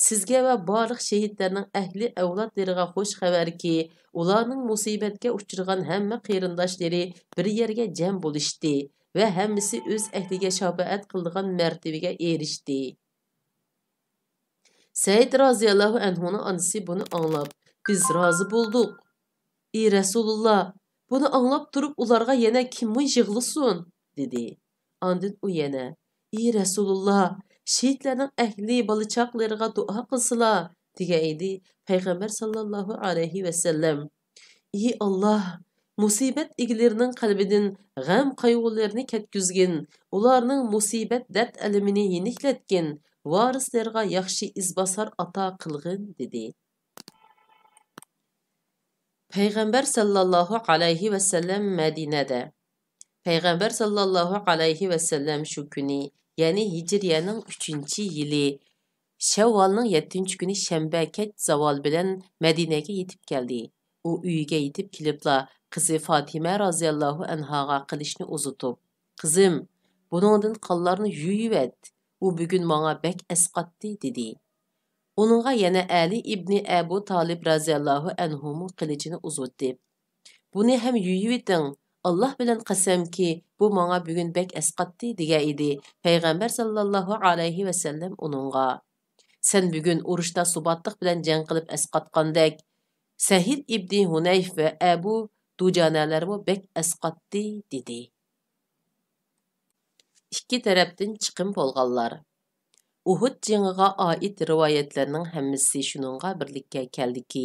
سىزگە ۋە بارلىق شېھىتلەرنىڭ ئەھلى ئەۋلادلىرىغا خۇش خەۋەركى، ئۇلارنىڭ مۇسىبەتكە ئۇچرىغان ھەممە قېرىنداشلىرى بىر يەرگە جەم بولۇشتى ۋە ھەممىسى ئۆز ئەھلىگە شاپائەت قىلىدىغان مەرتىۋىگە ئېرىشتى.» سەئىد رازىياللاھۇ ئەنھۇنىڭ ئانىسى بۇنى ئاڭلاپ، «بىز رازى بولدۇق.» «ئى رەسۇلۇللا، بۇنى ئاڭلاپ تۇرۇپ ئۇلارغا يەنە كىممۇ يىغلىسۇن؟» دېدى. ئاندىن ئۇ يەنە، «ئى رەسۇلۇللا، شېھىتلەرنىڭ ئەھلى بالا-چاقىلىرىغا دۇئا قىلسىلا» دېگەن ئىدى. پەيغەمبەر ساللاللاھۇ ئەلەيھى ۋەسەللەم، «ئى ئاللاھ، مۇسىبەت ئىگىلىرىنىڭ قەلبىدىن غەم-قايغۇلىرىنى كەتكۈزگىن، ئۇلارنىڭ مۇسىبەت دەرد-ئەلىمىنى يېنىكلەتكىن، ۋارىسلىرىغا ياخشى ئىزباسار ئاتا قىلغىن» دېدى. پەيغەمبەر ساللاللاھۇ ئەلەيھى ۋەسەللەم مەدىنەدە. پەيغەمبەر ساللاللاھۇ ئەلەيھى ۋەسەللەم شۇ كۈنى، يەنى ھىجرىيەنىڭ ئۈچىنچى يىلى، شەۋۋالنىڭ يەتتىنچى كۈنى شەنبە كەچ زاۋال بىلەن مەدىنەگە يېتىپ كەلدى. ئۇ ئۆيىگە يېتىپ كېلىپلا قىزى فاتىمە رازىياللاھۇ ئەنھاغا قىلىچنى ئۇزىتىپ، «قىزىم، بۇنىڭدىن قانلارنى يۇيۇۋەت، ئۇ بۈگۈن ماڭا بەك ئەسقاتتى» دېدى. ئۇنىڭغا يەنە ئەلى ئىبنى ئەبۇ تالىپ رازىياللاھۇ ئەنھۇمۇ قىلىچىنى ئۇزىتىپ، «بۇنى ھەم يۇيۇۋېتىڭ، ئاللاھ بىلەن قەسەمكى، بۇ ماڭا بۈگۈن بەك ئەسقاتتى» دېگەن ئىدى. پەيغەمبەر ساللاللاھۇ ئەلەيھى ۋەسەللەم ئۇنىڭغا، «سەن بۈگۈن ئۇرۇشتا سۇباتلىق بىلەن جەڭ قىلىپ ئەسقاتقاندەك، سەھىل ئىبنى ھۇنەيف ۋە ئەبۇ دۇجانەلەرمۇ بەك ئەسقاتتى» دېدى. ئىككى تەرەپتىن چىقىم بولغانلار. ئۇھۇد جېڭىغا ئائىت رىۋايەتلەرنىڭ ھەممىسى شۇنىڭغا بىرلىككە كەلدىكى،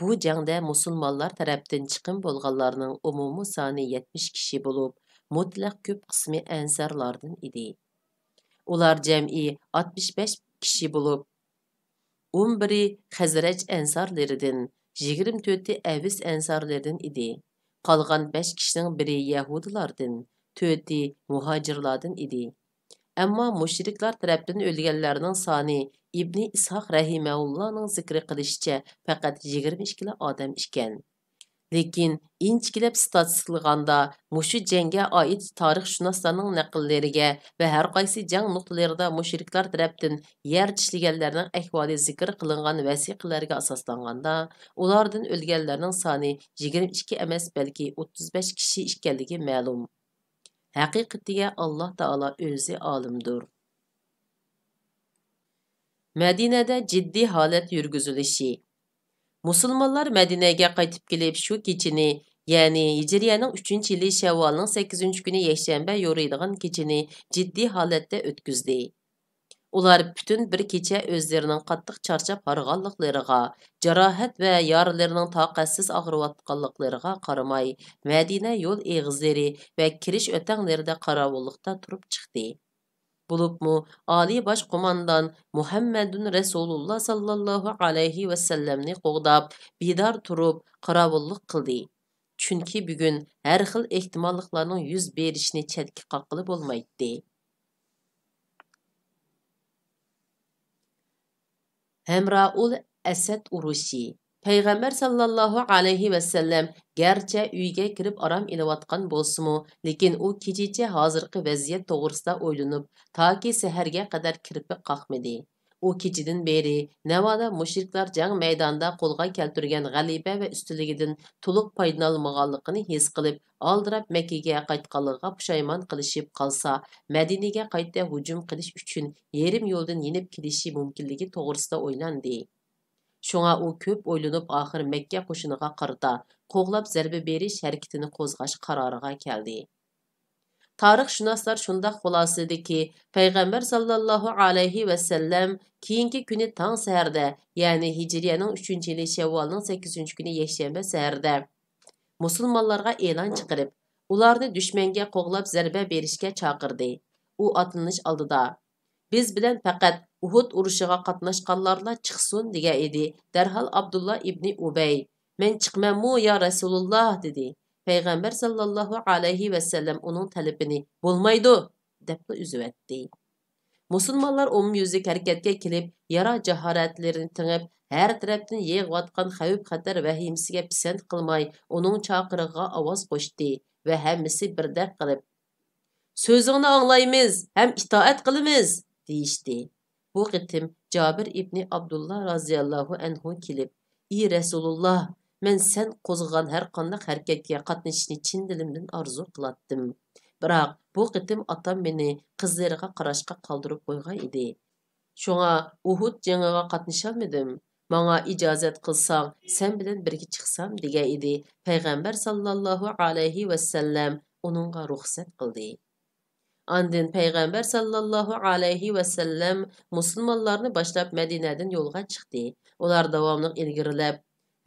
بۇ جەڭدە مۇسۇلمانلار تەرەپتىن چىقىم بولغانلارنىڭ ئومۇمىي سانى يەتمىش كىشى بولۇپ، مۇتلەق كۆپ قىسمى ئەنسارلاردىن ئىدى. ئۇلار جەمئىي ئاتمىش بەش كىشى بولۇپ، ئون بىرى خەزرەج ئەنسارلىرىدىن، يىگىرمە تۆتى ئەۋس ئەنسارلىرىدىن ئىدى. قالغان بەش كىشىنىڭ بىرى يەھۇدىيلاردىن، تۆتى مۇھاجىرلاردىن ئىدى. ئەمما مۇشرىكلار تەرەپتىن ئۆلگەنلەرنىڭ سانى ئىبنى ئىسھاق رەھىمەھۇللانىڭ زىكرى قىلىشىچە پەقەت يىگىرمە ئىككىلا ئادەم ئىكەن. لېكىن ئىنچىكىلەپ ستاتىستىكىلىغاندا، مۇشۇ جەڭگە ئائىت تارىخشۇناسلارنىڭ نەقىللىرىگە ۋە ھەر قايسى جەڭ نۇقتىلىرىدا مۇشرىكلار تەرەپتىن يەر چىشلىگەنلەرنىڭ ئەھۋالى زىكىر قىلىنغان ۋەسىقىلەرگە ئاساسلانغاندا، ئۇلاردىن ئۆلگەنلەرنىڭ سانى يىگىرمە ئىككى ئەمەس، بەلكى ئوتتۇز بەش كىشى ئىكەنلىكى مەلۇم. ھەقىقىتىگە ئاللاھ تائالا ئۆزى ئالىمدۇر. مەدىنەدە جىددىي ھالەت يۈرگۈزۈلۈشى. مۇسۇلمانلار مەدىنەگە قايتىپ كېلىپ، شۇ كېچىنى، يەنى ھىجرىيەنىڭ ئۈچىنچى يىلى شەۋۋالنىڭ سەككىزىنچى كۈنى يەكشەنبە يورۇيدىغان كېچىنى جىددىي ھالەتتە ئۆتكۈزدى. ئۇلار پۈتۈن بىر كېچە ئۆزلىرىنىڭ قاتتىق چارچاپ ھارغانلىقلىرىغا، جاراھەت ۋە يارىلىرىنىڭ تاقەتسىز ئاغرىۋاتقانلىقلىرىغا قارىماي، مەدىنە يول ئېغىزلىرى ۋە كىرىش ئۆتەڭلىرىدە قاراۋۇللۇقتا تۇرۇپ چىقتى. بولۇپمۇ ئالىي باش قوماندان مۇھەممەدۇن رەسۇلۇللا ساللاللاھۇ ئەلەيھى ۋەسەللەمنى قوغداپ، بىدار تۇرۇپ قاراۋۇللۇق قىلدى. چۈنكى بۈگۈن ھەر خىل ئېھتىماللىقلارنىڭ يۈز بېرىشىنى چەتكە قاققىلى بولمايتتى. ھەمرائۇل ئەسەد ئۇرۇشى. پەيغەمبەر ساللاللاھۇ ئەلەيھى ۋەسەللەم گەرچە ئۆيىگە كىرىپ ئارام ئېلىۋاتقان بولسىمۇ، لېكىن ئۇ كېچىچە ھازىرقى ۋەزىيەت توغرىسىدا ئويلىنىپ، تاكى سەھەرگە قەدەر كىرپىك قاقمىدى. ئۇ كېچىدىن بېرى ناۋادا مۇشرىكلار جەڭ مەيدانىدا قولغا كەلتۈرگەن غەلىبە ۋە ئۈستۈنلۈكىدىن تولۇق پايدىلانالمىغانلىقىنى ھېس قىلىپ، ئالدىراپ مەككىگە قايتقانلىقىغا پۇشايمان قىلىشىپ قالسا، مەدىنىگە قايتا ھۇجۇم قىلىش ئۈچۈن يېرىم يولدىن يېنىپ كېلىشى مۇمكىنلىكى توغرىسىدا ئويلاندى. شۇڭا ئۇ كۆپ ئويلىنىپ، ئاخىر مەككە قوشۇنىغا قارىتا قوغلاپ زەربە بېرىش ھەرىكىتىنى قوزغاش قارارىغا كەلدى. تارىخشۇناسلار شۇنداق خۇلاسىلىدىكى، پەيغەمبەر ساللاللاھۇ ئەلەيھى ۋەسەللەم كېيىنكى كۈنى تاڭ سەھەردە، يەنى ھىجرىيەنىڭ ئۈچىنچى يىلى شەۋۋالنىڭ سەككىزىنچى كۈنى يەكشەنبە سەھەردە مۇسۇلمانلارغا ئېلان چىقىرىپ، ئۇلارنى دۈشمەنگە قوغلاپ زەربە بېرىشكە چاقىردى. ئۇ ئاتلىنىش ئالدىدا، «بىز بىلەن پەقەت ئۇھۇد ئۇرۇشىغا قاتناشقانلارلا چىقسۇن» دېگەن ئىدى. دەرھال ئابدۇللا ئىبنى ئۇبەي، «مەن چىقىمەنمۇ، يا رەسۇلۇللا؟» دېدى. پەيغەمبەر ساللاللاھۇ ئەلەيھى ۋەسەللەم ئۇنىڭ تەلىپىنى «بولمايدۇ» دەپلا ئۈزۈۋەتتى. مۇسۇلمانلار ئومۇميۈزلۈك ھەرىكەتكە كېلىپ، يارا جاھارەتلىرىنى تېڭىپ، ھەر تەرەپتىن يېغىۋاتقان خەۋپ-خەتەر ۋەھىمىسىگە پىسەنت قىلماي، ئۇنىڭ چاقىرىقىغا ئاۋاز قوشتى ۋە ھەممىسى بىردەك قىلىپ، «سۆزۈڭنى ئاڭلايمىز ھەم ئىتائەت قىلىمىز!» دېيىشتى. بۇ قېتىم جابىر ئىبنى ئابدۇللا رازىياللاھۇ ئەنھۇ كېلىپ، «ئى رەسۇلۇللا، مەن سەن قوزغىغان ھەر قانداق ھەرىكەتكە قاتنىشىشنى چىن دىلىمدىن ئارزۇ قىلاتتىم. بىراق بۇ قېتىم ئاتام مېنى قىزلىرىغا قاراشقا قالدۇرۇپ قويغان ئىدى. شۇڭا ئۇھۇد جېڭىغا قاتنىشالمىدىم. ماڭا ئىجازەت قىلساڭ، سەن بىلەن بىرگە چىقسام» دېگەن ئىدى. پەيغەمبەر ساللاللاھۇ ئەلەيھى ۋەسەللەم ئۇنىڭغا رۇخسەت قىلدى. ئاندىن پەيغەمبەر ساللاللاھۇ ئەلەيھى ۋەسەللەم مۇسۇلمانلارنى باشلاپ مەدىنەدىن يولغا چىقتى. ئۇلار داۋاملىق ئىلگىرىلەپ،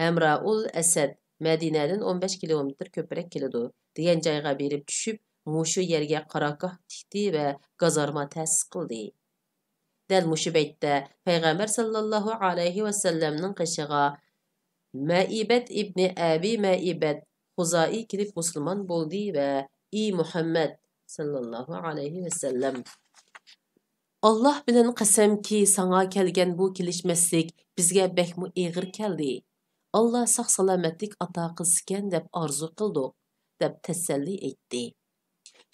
«ھەمرائۇل ئەسەد مەدىنەدىن ئون بەش كىلومېتىر كۆپرەك كېلىدۇ» دېگەن جايغا بېرىپ چۈشۈپ، مۇشۇ يەرگە قاراگاھ تىكتى ۋە گازارما تەسىس قىلدى. دەل مۇشۇ پەيتتە پەيغەمبەر ساللاللاھۇ ئەلەيھى ۋەسەللەمنىڭ قېشىغا مەئىبەت ئىبنى ئەبى مەئىبەت خۇزائى كېلىپ مۇسۇلمان بولدى ۋە، «ئى مۇھەممەد ساللاللاھۇ ئەلەيھى ۋەسەللەم، ئاللاھ بىلەن قەسەمكى، ساڭا كەلگەن بۇ كېلىشمەسلىك بىزگە بەكمۇ ئېغىر كەلدى. ئاللاھ ساق-سالامەتلىك ئاتا قىلسىكەن دەپ ئارزۇ قىلدۇق» دەپ تەسەللى ئېيتتى.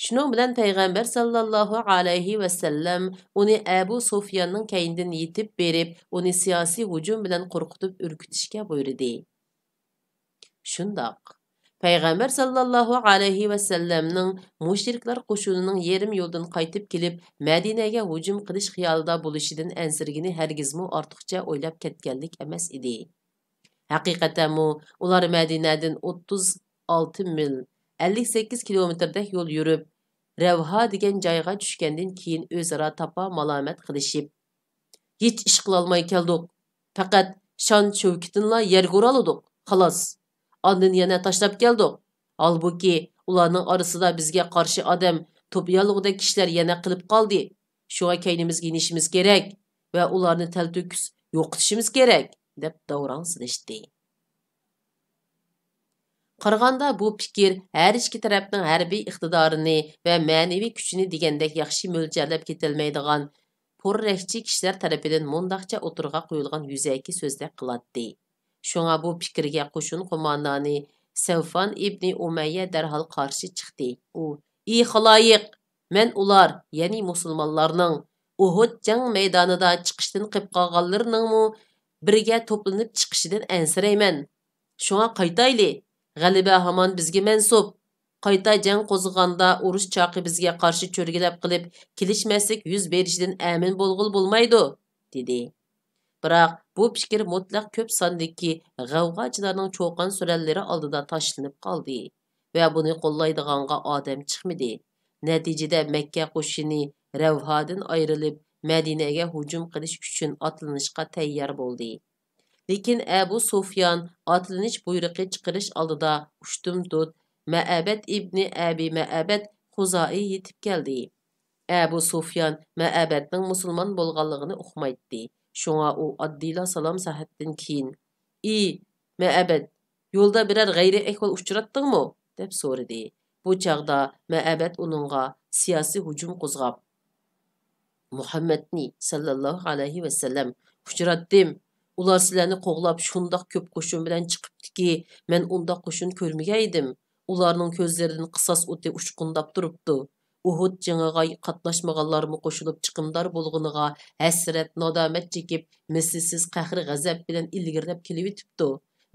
شۇنىڭ بىلەن پەيغەمبەر ساللاللاھۇ ئەلەيھى ۋەسەللەم ئۇنى ئەبۇ سۇفياننىڭ كەينىدىن يېتىپ بېرىپ، ئۇنى سىياسىي ھۇجۇم بىلەن قورقۇتۇپ ئۈركۈتۈشكە بۇيرۇدى. شۇنداق، پەيغەمبەر ساللاللاھۇ ئەلەيھى ۋەسەللەمنىڭ مۇشرىكلار قوشۇنىنىڭ يېرىم يولدىن قايتىپ كېلىپ، مەدىنەگە ھۇجۇم قىلىش خىيالىدا بولۇشىدىن ئەنسىرىگىنى ھەرگىزمۇ ئارتۇقچە ئويلاپ كەتكەنلىك ئەمەس ئىدى. ھەقىقەتەنمۇ، ئۇلار مەدىنەدىن ئوتتۇز ئالتە مىل، ئەللىك سەككىز كىلومېتىردەك يول يۈرۈپ، رەۋھا دېگەن جايغا چۈشكەندىن كېيىن، ئۆزئارا تاپا-مالامەت قىلىشىپ، «ھېچ ئىش قىلالماي كەلدۇق. پەقەت شان شەۋكىتىنلا يەرگە ئۇرالىدۇق، خالاس. ئاندىن يەنە تاشلاپ كەلدۇق. ھالبۇكى، ئۇلارنىڭ ئارىسىدا بىزگە قارشى ئادەم توپىيالىغۇدەك كىشىلەر يەنە قېلىپ قالدى. شۇڭا كەينىمىزگە يېنىشىمىز كېرەك ۋە ئۇلارنى تەلتۆكۈس يوقىتىشىمىز كېرەك» دەپ داۋراڭ سېلىشتى. قارىغاندا، بۇ پىكىر ھەر ئىككى تەرەپنىڭ ھەربىي ئىقتىدارىنى ۋە مەنىۋى كۈچىنى دېگەندەك ياخشى مۆلچەرلەپ كېتەلمەيدىغان پوررەكچى كىشىلەر تەرىپىدىن مۇنداقچە ئوتتۇرىغا قويۇلغان يۈزەكى سۆزدەك قىلاتتى. شۇڭا بۇ پىكىرگە قوشۇن قوماندانى سەۋفان ئىبنى ئۇمەييە دەرھال قارشى چىقتى. ئۇ، «ئى خالايىق! مەن ئۇلار، يەنى مۇسۇلمانلارنىڭ ئۇھۇد جەڭ مەيدانىدا چىقىشتىن قېلىپ قالغانلىرىنىڭمۇ بىرگە توپلىنىپ چىقىشىدىن ئەنسىرەيمەن. شۇڭا قايتايلى، غەلىبە ھامان بىزگە مەنسۇپ. قايتا جەڭ قوزغىغاندا ئۇرۇش چاقى بىزگە قارشى چۆرگىلەپ قېلىپ، كېلىشمەسلىك يۈز بېرىشىدىن ئەمىن بولغىلى بولمايدۇ» دېدى. بىراق بۇ پىكىر مۇتلەق كۆپ ساندىكى غەۋغاچىلارنىڭ چۇقان-سۈرەنلىرى ئالدىدا تاشلىنىپ قالدى ۋە بۇنى قوللايدىغانغا ئادەم چىقمىدى. نەتىجىدە مەككە قوشۇنى رەۋھادىن ئايرىلىپ، مەدىنەگە ھۇجۇم قىلىش ئۈچۈن ئاتلىنىشقا تەييار بولدى. لېكىن ئەبۇ سۇفيان ئاتلىنىش بۇيرۇقى چىقىرىش ئالدىدا ئۇشتۇمتۇت مەئەبەد ئىبنى ئەبى مەئەبەد خۇزائى يېتىپ كەلدى. ئەبۇ سۇفيان مەئەبەدنىڭ مۇسۇلمان بولغانلىقىنى ئۇقمايتتى. شۇڭا ئۇ ئاددىيلا سالام سەھەتتىن كېيىن، «ئى، مەئەبەد، يولدا بىرەر غەيرىي ئەھۋال ئۇچراتتىڭمۇ؟» دەپ سورىدى. بۇ چاغدا مەئەبەد ئۇنىڭغا سىياسىي ھۇجۇم قوزغاپ، مۇھەممەدنى سەللەللاھۇ ئەلەيھى ۋەسەللەم ئۇچراتتىم. ئۇلار سىلەرنى قوغلاپ شۇنداق كۆپ قوشۇن بىلەن چىقىپتىكى، مەن ئۇنداق قوشۇن كۆرمىگەن ئىدىم. ئۇلارنىڭ كۆزلىرىدىن قىساس ئوتى ئۇچقۇنداپ تۇرۇپتۇ. ئۇھۇد جېڭىغا قاتناشمىغانلارمۇ قوشۇلۇپ چىقىمدار بولغىنىغا ھەسرەت، نادامەت چېكىپ، مىسلىسىز قەھرى-غەزەپ بىلەن ئىلگىرىلەپ كېلىۋېتىپتۇ.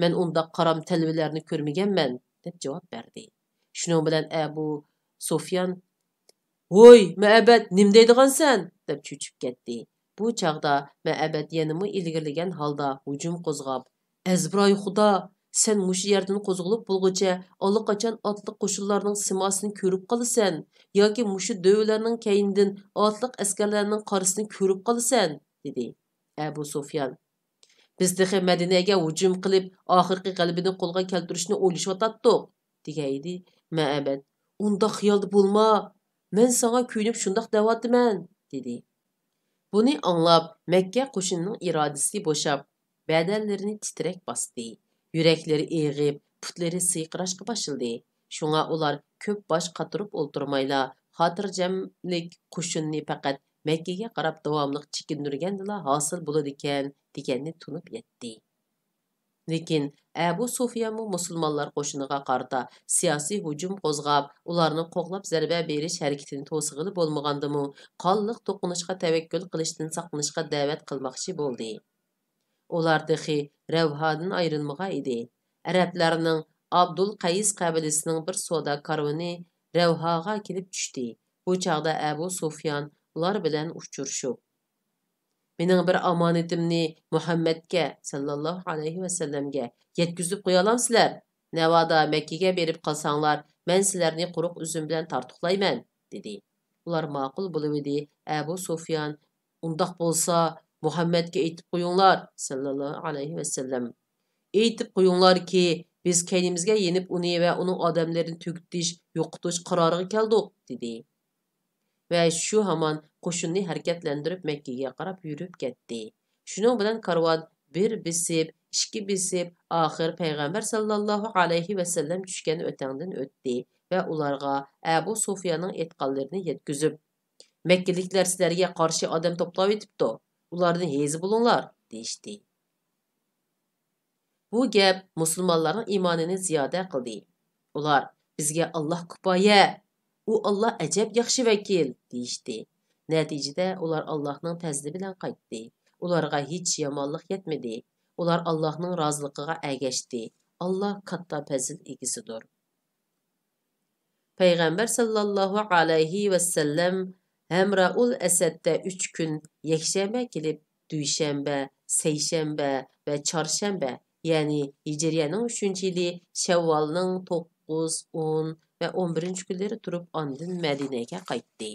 مەن ئۇنداق قارام تەلۋىلەرنى كۆرمىگەنمەن، دەپ جاۋاب بەردى. شۇنىڭ بىلەن ئەبۇ سۇفيان، «ھوي، مەئەبەد، نېمە دەيدىغانسەن؟» دەپ چۆچۈپ كەتتى. بۇ چاغدا مەئەبەد يەنىمۇ ئىلگىرىلىگەن ھالدا ھۇجۇم قوزغاپ، «ئەزبىراي خۇدا، سەن مۇشۇ يەردىن قوزغىلىپ بولغۇچە ئاللىقاچان ئاتلىق قوشۇنلارنىڭ سىماسىنى كۆرۈپ قالىسەن ياكى مۇشۇ دۆۋىلەرنىڭ كەينىدىن ئاتلىق ئەسكەرلەرنىڭ قارىسىنى كۆرۈپ قالىسەن» دېدى. ئەبۇ سۇفيان، «بىز تېخى مەدىنەگە ھۇجۇم قىلىپ، ئاخىرقى غەلىبىنى قولغا كەلتۈرۈشنى ئويلىشىۋاتاتتۇق» دېگەن ئىدى. مەئەبەد، «ئۇنداق خىيالدا بولما، مەن ساڭا كۆيۈنۈپ شۇنداق دەۋاتىمەن» دېدى. بۇنى ئاڭلاپ، مەككە قوشۇنىنىڭ ئىرادىسى بوشاپ، بەدەنلىرىنى تىترەك باستى. يۈرەكلىرى ئېغىپ، پۇتلىرى سىيقىراشقا باشلىدى. شۇڭا ئۇلار كۆپ باش قاتۇرۇپ ئولتۇرمايلا، خاتىرجەملىك قوشۇننى پەقەت مەككىگە قاراپ داۋاملىق چېكىندۈرگەندىلا ھاسىل بولىدىكەن، دېگەننى تونۇپ يەتتى. لېكىن ئەبۇ سۇفيانمۇ مۇسۇلمانلار قوشۇنىغا قارىتا سىياسىي ھۇجۇم قوزغاپ، ئۇلارنى قوغلاپ زەربە بېرىش ھەرىكىتىنى توسىغىلى بولمىغاندىمۇ، قانلىق توقۇنۇشقا تەۋەككۈل قىلىشتىن ساقلىنىشقا دەۋەت قىلماقچى بولدى. ئۇلار تېخى رەۋھادىن ئايرىلمىغان ئىدى. ئەرەبلەرنىڭ ئابدۇل قەيس قەبىلىسىنىڭ بىر سودا كارۋىنى رەۋھاغا كېلىپ چۈشتى. بۇ چاغدا ئەبۇ سۇفيان ئۇلار بىلەن ئۇچرىشىپ، «مېنىڭ بىر ئامانىتىمنى مۇھەممەدكە سەللەللاھۇ ئەلەيھى ۋەسەللەمگە يەتكۈزۈپ قويالامسىلەر؟ ناۋادا مەككىگە بېرىپ قالساڭلار، مەن سىلەرنى قۇرۇق ئۈزۈم بىلەن تارتۇقلايمەن» دېدى. ئۇلار ماقۇل بولۇۋىدى. ئەبۇ سۇفيان، «ئۇنداق بولسا، مۇھەممەدكە ئېيتىپ قويۇڭلار سەللەللاھۇ ئەلەيھى ۋەسەللەم. ئېيتىپ قويۇڭلاركى، بىز كەينىمىزگە يېنىپ ئۇنى ۋە ئۇنىڭ ئادەملىرىنى تۈگىتىش، يوقىتىش قارارىغا كەلدۇق» دېدى. ۋە شۇ ھامان قوشۇننى ھەرىكەتلەندۈرۈپ مەككىگە قاراپ يۈرۈپ كەتتى. شۇنىڭ بىلەن كارۋان بىر بېسىپ، ئىككى بېسىپ، ئاخىر پەيغەمبەر سەللەللاھۇ ئەلەيھى ۋەسەللەم چۈشكەن ئۆتەڭدىن ئۆتتى ۋە ئۇلارغا ئەبۇ سۇفياننىڭ ئېيتقانلىرىنى يەتكۈزۈپ، «مەككىلىكلەر سىلەرگە قارشى ئادەم توپلاۋېتىپتۇ، ئۇلاردىن ھېزى بولۇڭلار» دېيىشتى. بۇ گەپ مۇسۇلمانلارنىڭ ئىمانىنى زىيادە قىلدى. ئۇلار، «بىزگە ئاللاھ كۇپايە، ئۇ ئاللاھ ئەجەب ياخشى ۋەكىل» دېيىشتى. نەتىجىدە ئۇلار ئاللاھنىڭ پەزلى بىلەن قايتتى. ئۇلارغا ھېچ يامانلىق يەتمىدى. ئۇلار ئاللاھنىڭ رازىلىقىغا ئەگەشتى. ئاللاھ كاتتا پەزىل ئىگىسىدۇر. پەيغەمبەر سەللەللاھۇ ئەلەيھى ۋەسەللەم ھەمرائۇل ئەسەدتە ئۈچ كۈن، يەكشەنبە كېلىپ، دۈيشەنبە، سەيشەنبە ۋە چارشەنبە، يەنى ھىجرىيەنىڭ ئۈچىنچى يىلى شەۋۋالنىڭ توققۇز، ئون ۋە ئون بىرىنچى كۈنلىرى تۇرۇپ، ئاندىن مەدىنەگە قايتتى.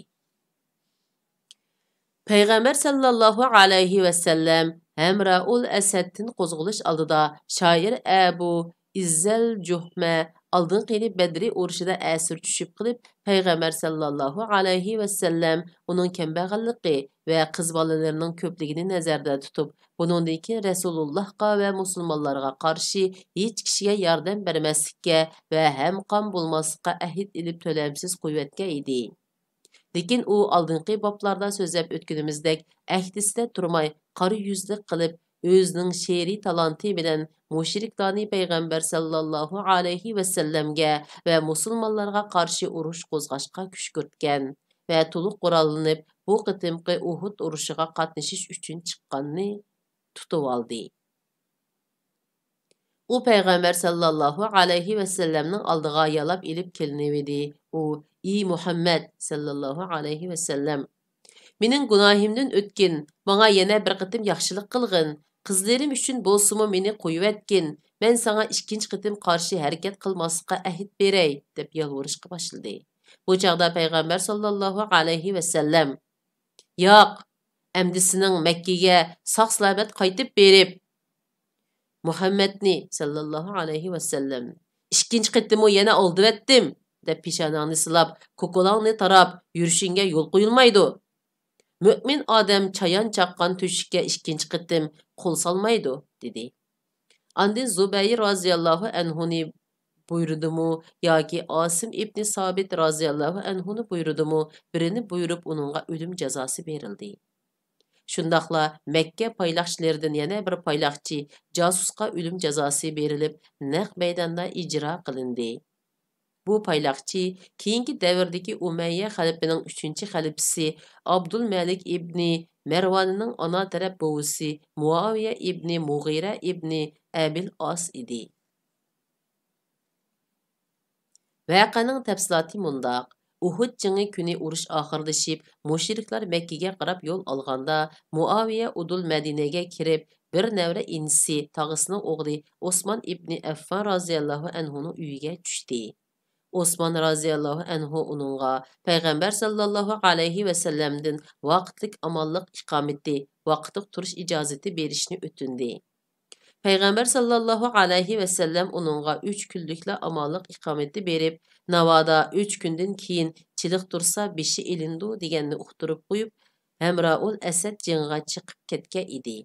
پەيغەمبەر سەللەللاھۇ ئەلەيھى ۋەسەللەم ھەمرائۇل ئەسەدتىن قوزغىلىش ئالدىدا شائىر ئەبۇ ئىززەل جۇھمە ئالدىنقى يىلى بەدرى ئۇرۇشىدا ئەسىر چۈشۈپ قېلىپ، پەيغەمبەر سەللەللاھۇ ئەلەيھى ۋەسەللەم ئۇنىڭ كەمبەغەللىكى ۋە قىز بالىلىرىنىڭ كۆپلۈكىنى نەزەردە تۇتۇپ، بۇنىڭدىن كېيىن رەسۇلۇللاھقا ۋە مۇسۇلمانلارغا قارشى ھېچ كىشىگە ياردەم بەرمەسلىككە ۋە ھەمقام بولماسلىققا ئەھد ئېلىپ تۆلەمسىز قويۇۋەتكەن ئىدى. لېكىن ئۇ ئالدىنقى بابلاردا سۆزلەپ ئۆتكىنىمىزدەك ئەھدىسىدە تۇرماي، قارا يۈزلۈك قىلىپ، ئۆزىنىڭ شېئىرىي تالانتى بىلەن مۇشرىكلارنى پەيغەمبەر سەللەللاھۇ ئەلەيھى ۋەسەللەمگە ۋە مۇسۇلمانلارغا قارشى ئۇرۇش قوزغاشقا كۈشكۈرتكەن ۋە تولۇق قوراللىنىپ، بۇ قېتىمقى ئۇھۇد ئۇرۇشىغا قاتنىشىش ئۈچۈن چىققاننى تۇتۇۋالدى. ئۇ پەيغەمبەر سەللەللاھۇ ئەلەيھى ۋەسەللەمنىڭ ئالدىغا يالاپ ئېلىپ كېلىنىۋىدى. ئۇ، ئى مۇھەممەد سەللەللاھۇ ئەلەيھى ۋەسەللەم، مېنىڭ گۇناھىمدىن ئۆتكىن، ماڭا يەنە بىر قېتىم ياخشىلىق قىلغىن، قىزلىرىم ئۈچۈن بولسىمۇ مېنى قويۇۋەتكىن، مەن ساڭا ئىككىنچى قېتىم قارشى ھەرىكەت قىلماسلىققا ئەھد بېرەي» دەپ يالۋۇرۇشقا باشلىدى. بۇ چاغدا پەيغەمبەر ساللاللاھۇ ئەلەيھى ۋەسەللەم: «ياق، ئەمدى سېنىڭ مەككىگە ساق-سالامەت قايتىپ بېرىپ، مۇھەممەدنى ساللاللاھۇ ئەلەيھى ۋەسەللەم ئىككىنچى قېتىممۇ يەنە ئالدىۋەتتىم دەپ پېشانەڭنى سىلاپ، كوكۇلاڭنى تاراپ يۈرۈشۈڭگە يول قويۇلمايدۇ. مۆمىن ئادەم چايان چاققان تۆشۈككە ئىككىنچى قېتىم قول سالمايدۇ» دېدى. ئاندىن زۇبەير رازىياللاھۇ ئەنھۇنى بۇيرۇدىمۇ ياكى ئاسىم ئىبنى سابىت رازىياللاھۇ ئەنھۇنى بۇيرۇدىمۇ، بىرىنى بۇيرۇپ، ئۇنىڭغا ئۆلۈم جازاسى بېرىلدى. شۇنداقلا مەككە پايلاقچىلىرىدىن يەنە بىر پايلاقچى جاسۇسقا ئۆلۈم جازاسى بېرىلىپ، نەق مەيداندا ئىجرا قىلىندى. بۇ پايلاقچى كېيىنكى دەۋردىكى ئۇمەييە خەلىپىنىڭ ئۈچىنچى خەلىپىسى ئابدۇلمەلىك ئىبنى مەرۋانىنىڭ ئانا تەرەپ بوۋىسى مۇئاۋىيە ئىبنى مۇغىرە ئىبنى ئەبىل ئاس ئىدى. ۋەقەنىڭ تەپسىلاتى مۇنداق: ئۇھۇد جېڭى كۈنى ئۇرۇش ئاخىرلىشىپ، مۇشرىكلار مەككىگە قاراپ يول ئالغاندا، مۇئاۋىيە ئۇدۇل مەدىنەگە كىرىپ، بىر نەۋرە ئىنىسى، تاغىسىنىڭ ئوغلى ئوسمان ئىبنى ئەففان رازىياللاھۇ ئەنھۇنىڭ ئۆيىگە چۈشتى. ئوسمان رازىياللاھۇ ئەنھۇ ئۇنىڭغا پەيغەمبەر ساللاللاھۇ ئەلەيھى ۋەسەللەمدىن ۋاقىتلىق ئامانلىق ئىقامىتى، ۋاقىتلىق تۇرۇش ئىجازىتى بېرىشنى ئۆتۈندى. پەيغەمبەر ساللاللاھۇ ئەلەيھى ۋەسەللەم ئۇنىڭغا ئۈچ كۈنلۈكلا ئامانلىق ئىقامىتى بېرىپ، ناۋادا ئۈچ كۈندىن كېيىن چېلىقتۇرسا بېشى ئېلىنىدۇ دېگەننى ئۇقتۇرۇپ قويۇپ، ھەمرائۇل ئەسەد جېڭىغا چىقىپ كەتكەن ئىدى.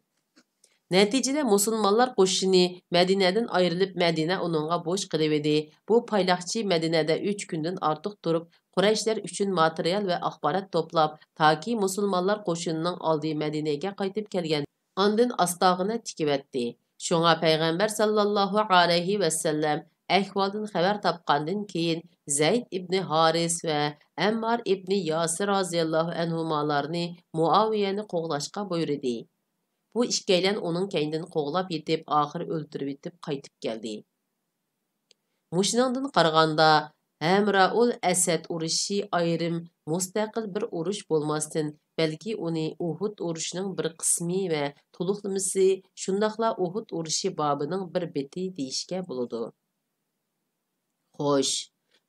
نەتىجىدە مۇسۇلمانلار قوشۇنى مەدىنەدىن ئايرىلىپ، مەدىنە ئۇنىڭغا بوش قېلىۋىدى. بۇ پايلاقچى مەدىنەدە ئۈچ كۈندىن ئارتۇق تۇرۇپ، قۇرەيشلەر ئۈچۈن ماتېرىيال ۋە ئاخبارات توپلاپ، تاكى مۇسۇلمانلار قوشۇنىنىڭ ئالدى مەدىنىگە قايتىپ كەلگەن ئاندىن ئاستاغىنا تىكىۋەتتى. شۇڭا پەيغەمبەر ساللاللاھۇ ئەلەيھى ۋەسەللەم ئەھۋالدىن خەۋەر تاپقاندىن كېيىن، زەيد ئىبنى ھارىس ۋە ئەممار ئىبنى ياسىر رازىياللاھۇ ئەنھۇمالارنى مۇئاۋىيەنى قوغلاشقا بۇيرۇدى. بۇ ئىككىيلەن ئۇنىڭ كەينىدىن قوغلاپ يېتىپ، ئاخىرى ئۆلتۈرۈۋېتىپ قايتىپ كەلدى. مۇشۇنىڭدىن قارىغاندا، ھەمرائۇل ئەسەد ئۇرۇشى ئايرىم مۇستەقىل بىر ئۇرۇش بولماستىن، بەلكى ئۇنى ئۇھۇد ئۇرۇشىنىڭ بىر قىسمى ۋە تولۇقلىمىسى، شۇنداقلا ئۇھۇد ئۇرۇشى بابىنىڭ بىر بېتى دېيىشكە بولىدۇ. خوش،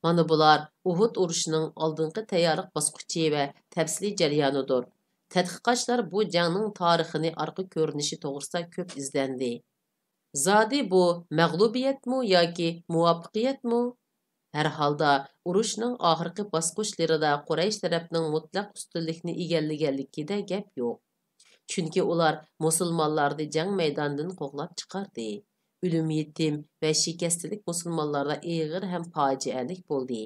مانا بۇلار ئۇھۇد ئۇرۇشىنىڭ ئالدىنقى تەييارلىق باسقۇچى ۋە تەپسىلىي جەريانىدۇر. تەتقىقاتچىلار بۇ جەڭنىڭ تارىخىنى، ئارقا كۆرۈنۈشى توغرىسىدا كۆپ ئىزدەندى. زادى بۇ مەغلۇبىيەتمۇ ياكى مۇۋەپپەقىيەتمۇ؟ ھەر ھالدا، ئۇرۇشنىڭ ئاخىرقى باسقۇچلىرىدا قۇرەيش تەرەپنىڭ مۇتلەق ئۈستۈنلۈكنى ئىگىلىگەنلىكىدە گەپ يوق. چۈنكى ئۇلار مۇسۇلمانلارنى جەڭ مەيدانىدىن قوغلاپ چىقاردى. ئۆلۈم-يېتىم ۋە شىكەستىلىك مۇسۇلمانلاردا ئېغىر ھەم پاجىئەلىك بولدى.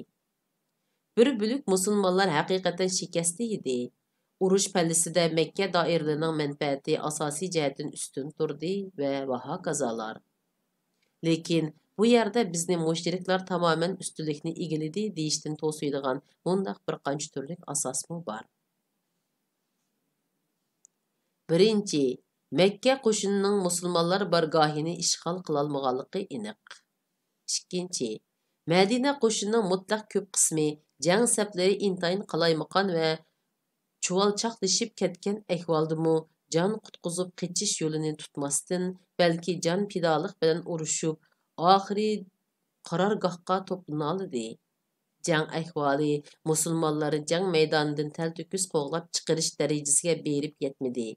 بىر بۆلەك مۇسۇلمانلار ھەقىقەتەن شىكەستە ئىدى. ئۇرۇش پەللىسىدە مەككە دائىرىلىرىنىڭ مەنپەئەتى ئاساسىي جەھەتتىن ئۈستۈن تۇردى ۋە، ۋە ھاكازالار. لېكىن بۇ يەردە بىزنى مۇشرىكلار تامامەن ئۈستۈنلۈكنى ئىگىلىدى دېيىشتىن توسۇيدىغان مۇنداق بىر قانچە تۈرلۈك ئاساسمۇ بار. بىرىنچى، مەككە قوشۇنىنىڭ مۇسۇلمانلار بارگاھىنى ئىشغال قىلالمىغانلىقى ئېنىق. ئىككىنچى، مەدىنە قوشۇنىنىڭ مۇتلەق كۆپ قىسمى جەڭ سەپلىرى ئىنتايىن قالايمىقان ۋە چۇۋالچاقلىشىپ كەتكەن ئەھۋالدىمۇ جان قۇتقۇزۇپ قېچىش يولىنى تۇتماستىن، بەلكى جان پىدالىق بىلەن ئۇرۇشۇپ، ئاخىرى قارارگاھقا توپلىنالىدى. جەڭ ئەھۋالى مۇسۇلمانلارنى جەڭ مەيدانىدىن تەلتۆكۈس قوغلاپ چىقىرىش دەرىجىسىگە بېرىپ يەتمىدى.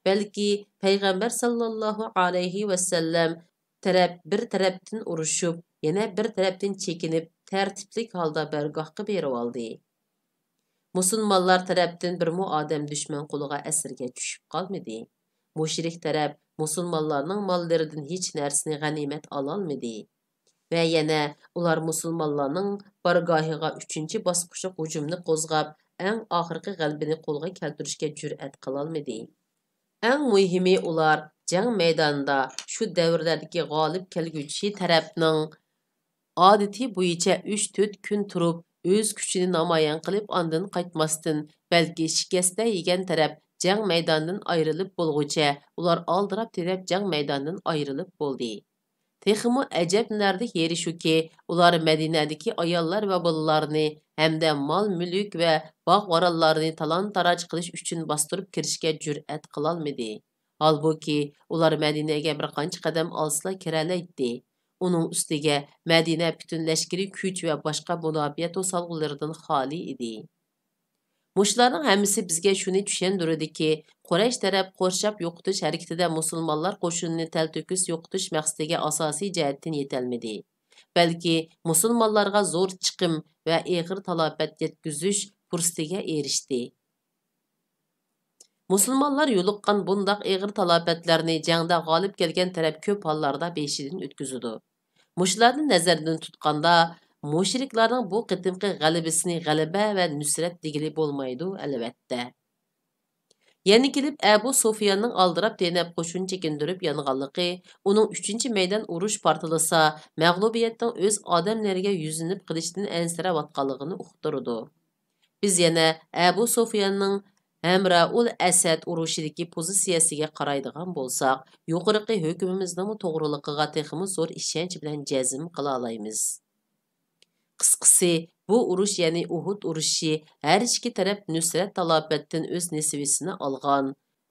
بەلكى پەيغەمبەر ساللاللاھۇ ئەلەيھى ۋەسەللەم تەرەپ بىر تەرەپتىن ئۇرۇشۇپ، يەنە بىر تەرەپتىن چېكىنىپ، تەرتىپلىك ھالدا بارگاھقا بېرىۋالدى. مۇسۇلمانلار تەرەپتىن بىرمۇ ئادەم دۈشمەن قولىغا ئەسىرگە چۈشۈپ قالمىدى. مۇشرىك تەرەپ مۇسۇلمانلارنىڭ ماللىرىدىن ھېچ نەرسىنى غەنىيمەت ئالالمىدى. ۋە يەنە ئۇلار مۇسۇلمانلارنىڭ بارگاھىغا ئۈچىنچى باسقۇچلۇق ھۇجۇمنى قوزغاپ، ئەڭ ئاخىرقى غەلىبىنى قولغا كەلتۈرۈشكە جۈرئەت قىلالمىدى. ئەڭ مۇھىمى، ئۇلار جەڭ مەيدانىدا شۇ دەۋرلەردىكى غالىب كەلگۈچى تەرەپنىڭ ئادىتى بويىچە ئۈچ-تۆت كۈن تۇرۇپ، ئۆز كۈچىنى نامايان قىلىپ، ئاندىن قايتماستىن، بەلكى شىكەستە يېگەن تەرەپ جەڭ مەيدانىدىن ئايرىلىپ بولغۇچە، ئۇلار ئالدىراپ-تېنەپ جەڭ مەيدانىدىن ئايرىلىپ بولدى. تېخىمۇ ئەجەبلىنەرلىك يېرى شۇكى، ئۇلار مەدىنەدىكى ئاياللار ۋە بالىلارنى ھەمدە مال-مۈلۈك ۋە باغ-ۋارانلارنى تالان-تاراج قىلىش ئۈچۈن باستۇرۇپ كىرىشكە جۈرئەت قىلالمىدى. ھالبۇكى، ئۇلار مەدىنەگە بىر قانچە قەدەم ئالسىلا كىرەلەيتتى. ئۇنىڭ ئۈستىگە مەدىنە پۈتۈن لەشكىرىي كۈچ ۋە باشقا مۇداپىئە توسالغۇلىرىدىن خالىي ئىدى. مۇشۇلارنىڭ ھەممىسى بىزگە شۇنى چۈشەندۈرىدۇكى، قۇرەيش تەرەپ قورشاپ يوقىتىش ھەرىكىتىدە مۇسۇلمانلار قوشۇنىنى تەلتۆكۈس يوقىتىش مەقسىتىگە ئاساسىي جەھەتتىن يېتەلمىدى، بەلكى مۇسۇلمانلارغا زور چىقىم ۋە ئېغىر تالاپەت يەتكۈزۈش پۇرسىتىگە ئېرىشتى. مۇسۇلمانلار يولۇققان بۇنداق ئېغىر تالاپەتلەرنى جەڭدە غالىب كەلگەن تەرەپ كۆپ ھاللاردا بېشىدىن ئۆتكۈزىدۇ. مۇشۇلارنى نەزەردىن تۇتقاندا، مۇشرىكلارنىڭ بۇ قېتىمقى غەلىبىسىنى غەلىبە ۋە نۇسرەت دېگىلى بولمايدۇ، ئەلۋەتتە. يەنە كېلىپ ئەبۇ سۇفياننىڭ ئالدىراپ تېنەپ قوشۇن چېكىندۈرۈپ يانغانلىقى، ئۇنىڭ ئۈچىنچى مەيدان ئۇرۇش پارتلىسا، مەغلۇبىيەتنىڭ ئۆز ئادەملىرىگە يۈزلىنىپ قېلىشتىن ئەنسىرەۋاتقانلىقىنى ئۇقتۇرىدۇ. بىز يەنە ئەبۇ سۇفياننىڭ ھەمرائۇل ئەسەد ئۇرۇشىدىكى پوزىتسىيەسىگە قارايدىغان بولساق، يۇقىرىقى ھۆكمىمىزنىڭمۇ توغرىلىقىغا تېخىمۇ زور ئىشەنچ بىلەن جەزم قىلالايمىز. قىسقىسى، بۇ ئۇرۇش، يەنى ئۇھۇد ئۇرۇشى، ھەر ئىككى تەرەپ نۇسرەت تالاپەتتىن ئۆز نېسىۋىسىنى ئالغان،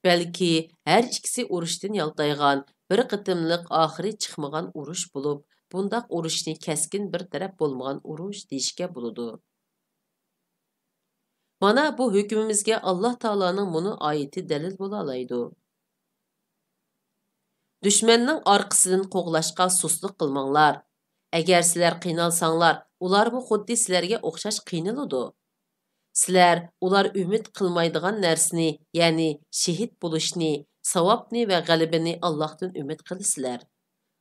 بەلكى ھەر ئىككىسى ئۇرۇشتىن يالتايغان، بىر قېتىملىق ئاخىرى چىقمىغان ئۇرۇش بولۇپ، بۇنداق ئۇرۇشنى كەسكىن بىر تەرەپ بولمىغان ئۇرۇش دېيىشكە بولىدۇ. مانا بۇ ھۆكمىمىزگە ئاللا تائالانىڭ مۇنۇ ئايىتى دەلىل بولالايدۇ. دۈشمەننىڭ ئارقىسىدىن قوغلاشقا سۇسلۇق قىلماڭلار. ئەگەر سىلەر قىينالساڭلار، ئۇلارمۇ خۇددى سىلەرگە ئوخشاش قىينىلىدۇ. سىلەر ئۇلار ئۈمىد قىلمايدىغان نەرسىنى، يەنى شېھىت بولۇشنى، ساۋابنى ۋە غەلىبىنى ئاللاھتىن ئۈمىد قىلىسىلەر.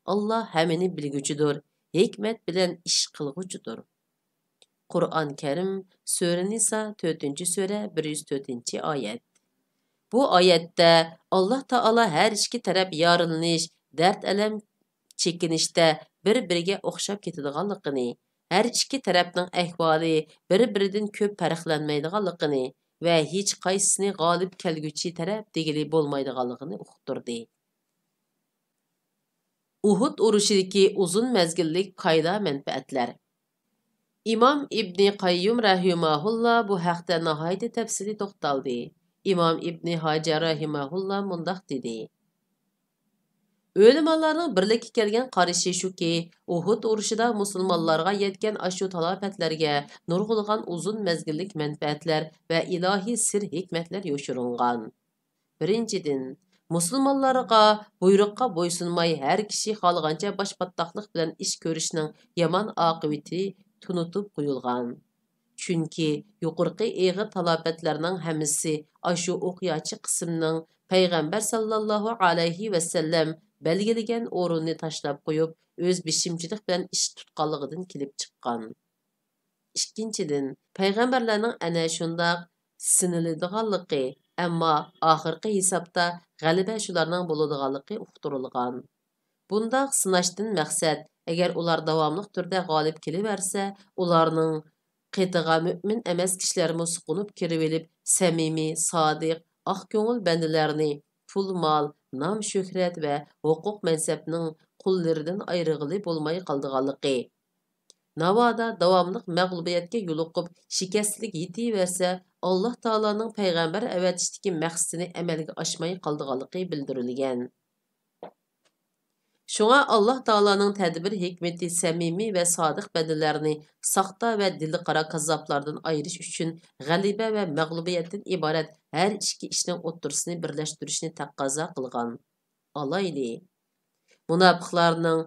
ئاللا ھەممىنى بىلگۈچىدۇر، ھېكمەت بىلەن ئىش قىلغۇچىدۇر. قۇرئان كەرىم، سۈرە نىسا، تۆتىنچى سۈرە، بىر يۈز تۆتىنچى ئايەت. بۇ ئايەتتە ئاللا تائالا ھەر ئىككى تەرەپ يارىلىنىش، دەرد-ئەلەم چېكىنىشتە بىر-بىرىگە ئوخشاپ كېتىدىغانلىقىنى، ھەر ئىككى تەرەپنىڭ ئەھۋالى بىر-بىرىدىن كۆپ پەرقلەنمەيدىغانلىقىنى ۋە ھېچقايسىسىنى غالىب كەلگۈچى تەرەپ دېگىلى بولمايدىغانلىقىنى ئۇقتۇردى. ئۇھۇد ئۇرۇشىدىكى ئۇزۇن مەزگىللىك پايدا-مەنپەئەتلەر. ئىمام ئىبنى قەييۇم رەھىمەھۇللا بۇ ھەقتە ناھايىتى تەپسىلىي توختالدى. ئىمام ئىبنى ھاجەر رەھىمەھۇللا مۇنداق دېدى: ئۆلىمالارنىڭ بىرلىككە كەلگەن قارىشى شۇكى، ئۇھۇد ئۇرۇشىدا مۇسۇلمانلارغا يەتكەن ئاشۇ تالاپەتلەرگە نۇرغۇنلىغان ئۇزۇن مەزگىللىك مەنپەئەتلەر ۋە ئىلاھىي سىر-ھېكمەتلەر يوشۇرۇنغان. بىرىنچىدىن، مۇسۇلمانلارغا بۇيرۇققا بويسۇنماي، ھەر كىشى خالىغانچە باش پاتاقلىق بىلەن ئىش كۆرۈشنىڭ يامان ئاقىۋىتى تونۇتۇپ قويۇلغان. چۈنكى يۇقىرىقى ئېغىر تالاپەتلەرنىڭ ھەممىسى ئاشۇ ئوقياچى قىسىمنىڭ پەيغەمبەر ساللاللاھۇ ئەلەيھى ۋەسەللەم بەلگىلىگەن ئورۇننى تاشلاپ قويۇپ، ئۆز بېشىمچىلىق بىلەن ئىش تۇتقانلىقىدىن كېلىپ چىققان. ئىككىنچىدىن، پەيغەمبەرلەرنىڭ ئەنە شۇنداق سىنىلىدىغانلىقى، ئەمما ئاخىرقى ھېسابتا غەلىبە شۇلارنىڭ بولىدىغانلىقى ئۇقتۇرۇلغان. بۇنداق سىناشتىن مەقسەت، ئەگەر ئۇلار داۋاملىق تۈردە غالىب كېلىۋەرسە، ئۇلارنىڭ قېتىغا مۆمىن ئەمەس كىشىلەرمۇ سۇقۇنۇپ كىرىۋېلىپ، سەمىمىي، سادىق، ئاق كۆڭۈل بەندىلەرنى پۇل-مال، نام-شۆھرەت ۋە ھوقۇق-مەنسەپنىڭ قۇللىرىدىن ئايرىغىلى بولماي قالىدىغانلىقى، ناۋادا داۋاملىق مەغلۇبىيەتكە يولۇقۇپ، شىكەستلىك يېتىۋەرسە، ئاللا تائالانىڭ پەيغەمبەر ئەۋەتىشتىكى مەقسىتىنى ئەمەلگە ئاشماي قالىدىغانلىقى بىلدۈرۈلگەن. شۇڭا ئاللا تائالانىڭ تەدبىر ھېكمىتى سەمىمىي ۋە سادىق بەندىلەرنى ساختا ۋە دىلى قارا كاززاپلاردىن ئايرىش ئۈچۈن غەلىبە ۋە مەغلۇبىيەتتىن ئىبارەت ھەر ئىككى ئىشنىڭ ئوتتۇرىسىنى بىرلەشتۈرۈشنى تەقەززا قىلغان. ئالايلى، مۇناپىقلارنىڭ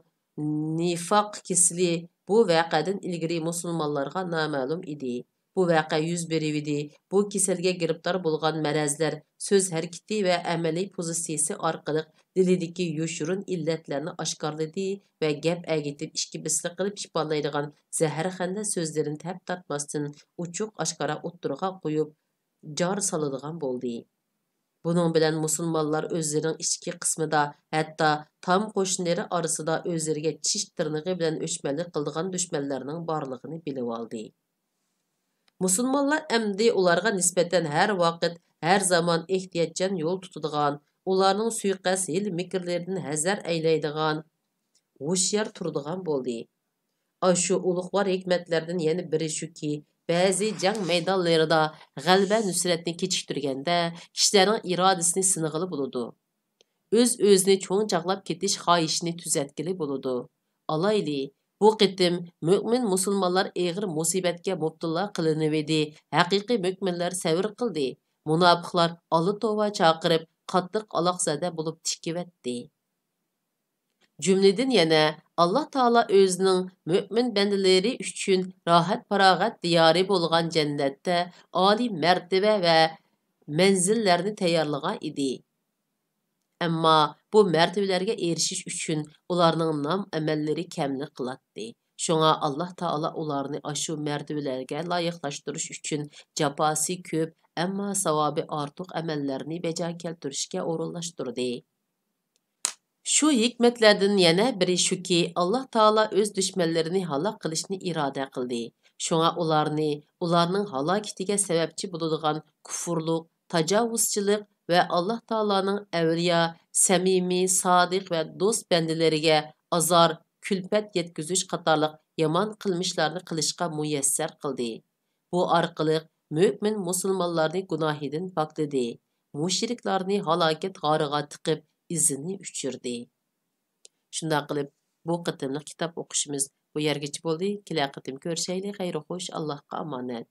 نىفاق كېسىلى بۇ ۋەقەدىن ئىلگىرى مۇسۇلمانلارغا نامەلۇم ئىدى. بۇ ۋەقە يۈز بېرىۋىدى. بۇ كېسەلگە گىرىپتار بولغان مەرەزلەر سۆز ھەرىكىتى ۋە ئەمەلىي پوزىتسىيىسى ئارقىلىق دىلىدىكى يوشۇرۇن ئىللەتلەرنى ئاشكارىلىدى ۋە گەپ ئەگىتىپ، ئىككى بىسلىق قىلىپ ئىپادىلەيدىغان زەھەرخەندە سۆزلىرىنى تەپ تارتماستىن ئوچۇق ئاشكارا ئوتتۇرىغا قويۇپ، جار سالىدىغان بولدى. بۇنىڭ بىلەن مۇسۇلمانلار ئۆزلىرىنىڭ ئىچكى قىسمىدا، ھەتتا تام قوشنىلىرى ئارىسىدا ئۆزلىرىگە چىش تىرنىقى بىلەن ئۆچمەنلىك قىلىدىغان دۈشمەنلەرنىڭ بارلىقىنى بىلىۋالدى. مۇسۇلمانلار ئەمدى ئۇلارغا نىسبەتەن ھەر ۋاقىت، ھەر زامان ئېھتىياتچان يول تۇتىدىغان، ئۇلارنىڭ سۇيىقەست ھىيلە-مىكىرلىرىدىن ھەزەر ئەيلەيدىغان، ھوشيار تۇرىدىغان بولدى. ئاشۇ ئۇلۇغۋار ھېكمەتلەردىن يەنە بىرى شۇكى، بەزى جەڭ مەيدانلىرىدا غەلىبە نۇسرەتنى كېچىكتۈرگەندە، كىشىلەرنىڭ ئىرادىسىنى سىنىغىلى بولىدۇ. ئۆز-ئۆزىنى چوڭ چاغلاپ كېتىش خاھىشىنى تۈزەتكىلى بولىدۇ. ئالايلى، بۇ قېتىم مۆمىن مۇسۇلمانلار ئېغىر مۇسىبەتكە مۇپتىلا قىلىنىۋىدى. ھەقىقىي مۆمىنلەر سەۋر قىلدى. مۇناپىقلار ئاللا توۋا چاقىرىپ، قاتتىق ئالاقزادە بولۇپ تىكىۋەتتى. جۈملىدىن يەنە، ئاللا تائالا ئۆزىنىڭ مۆمىن بەندىلىرى ئۈچۈن راھەت-پاراغەت دىيارى بولغان جەننەتتە ئالىي مەرتىۋە ۋە مەنزىللەرنى تەييارلىغان ئىدى. ئەمما بۇ مەرتىۋىلەرگە ئېرىشىش ئۈچۈن ئۇلارنىڭ نام ئەمەللىرى كەملىك قىلاتتى. شۇڭا ئاللا تائالا ئۇلارنى ئاشۇ مەرتىۋىلەرگە لايىقلاشتۇرۇش ئۈچۈن جاپاسى كۆپ، ئەمما ساۋابى ئارتۇق ئەمەللەرنى بەجا كەلتۈرۈشكە ئورۇنلاشتۇردى. شۇ ھېكمەتلەردىن يەنە بىرى شۇكى، ئاللا تائالا ئۆز دۈشمەنلىرىنى ھالاك قىلىشنى ئىرادە قىلدى. شۇڭا ئۇلارنى، ئۇلارنىڭ ھالاكىتىگە سەۋەبچى بولىدىغان كۇفۇرلۇق، تاجاۋۇزچىلىق ۋە ئاللا تائالانىڭ ئەۋلىيا، سەمىمىي، سادىق ۋە دوست بەندىلىرىگە ئازار، كۈلپەت يەتكۈزۈش قاتارلىق يامان قىلمىشلارنى قىلىشقا مۇيەسسەر قىلدى. بۇ ئارقىلىق مۆمىن مۇسۇلمانلارنى گۇناھىدىن پاكلىدى، مۇشرىكلارنى ھالاكەت غارىغا تىقىپ، ئىزىنى ئۆچۈردى. شۇنداق قىلىپ، بۇ قېتىملىق كىتاب ئوقۇشىمىز بۇ يەرگىچە بولدى. كېلەر قېتىم كۆرۈشەيلى. خەير خوش، ئاللاھقا ئامانەت.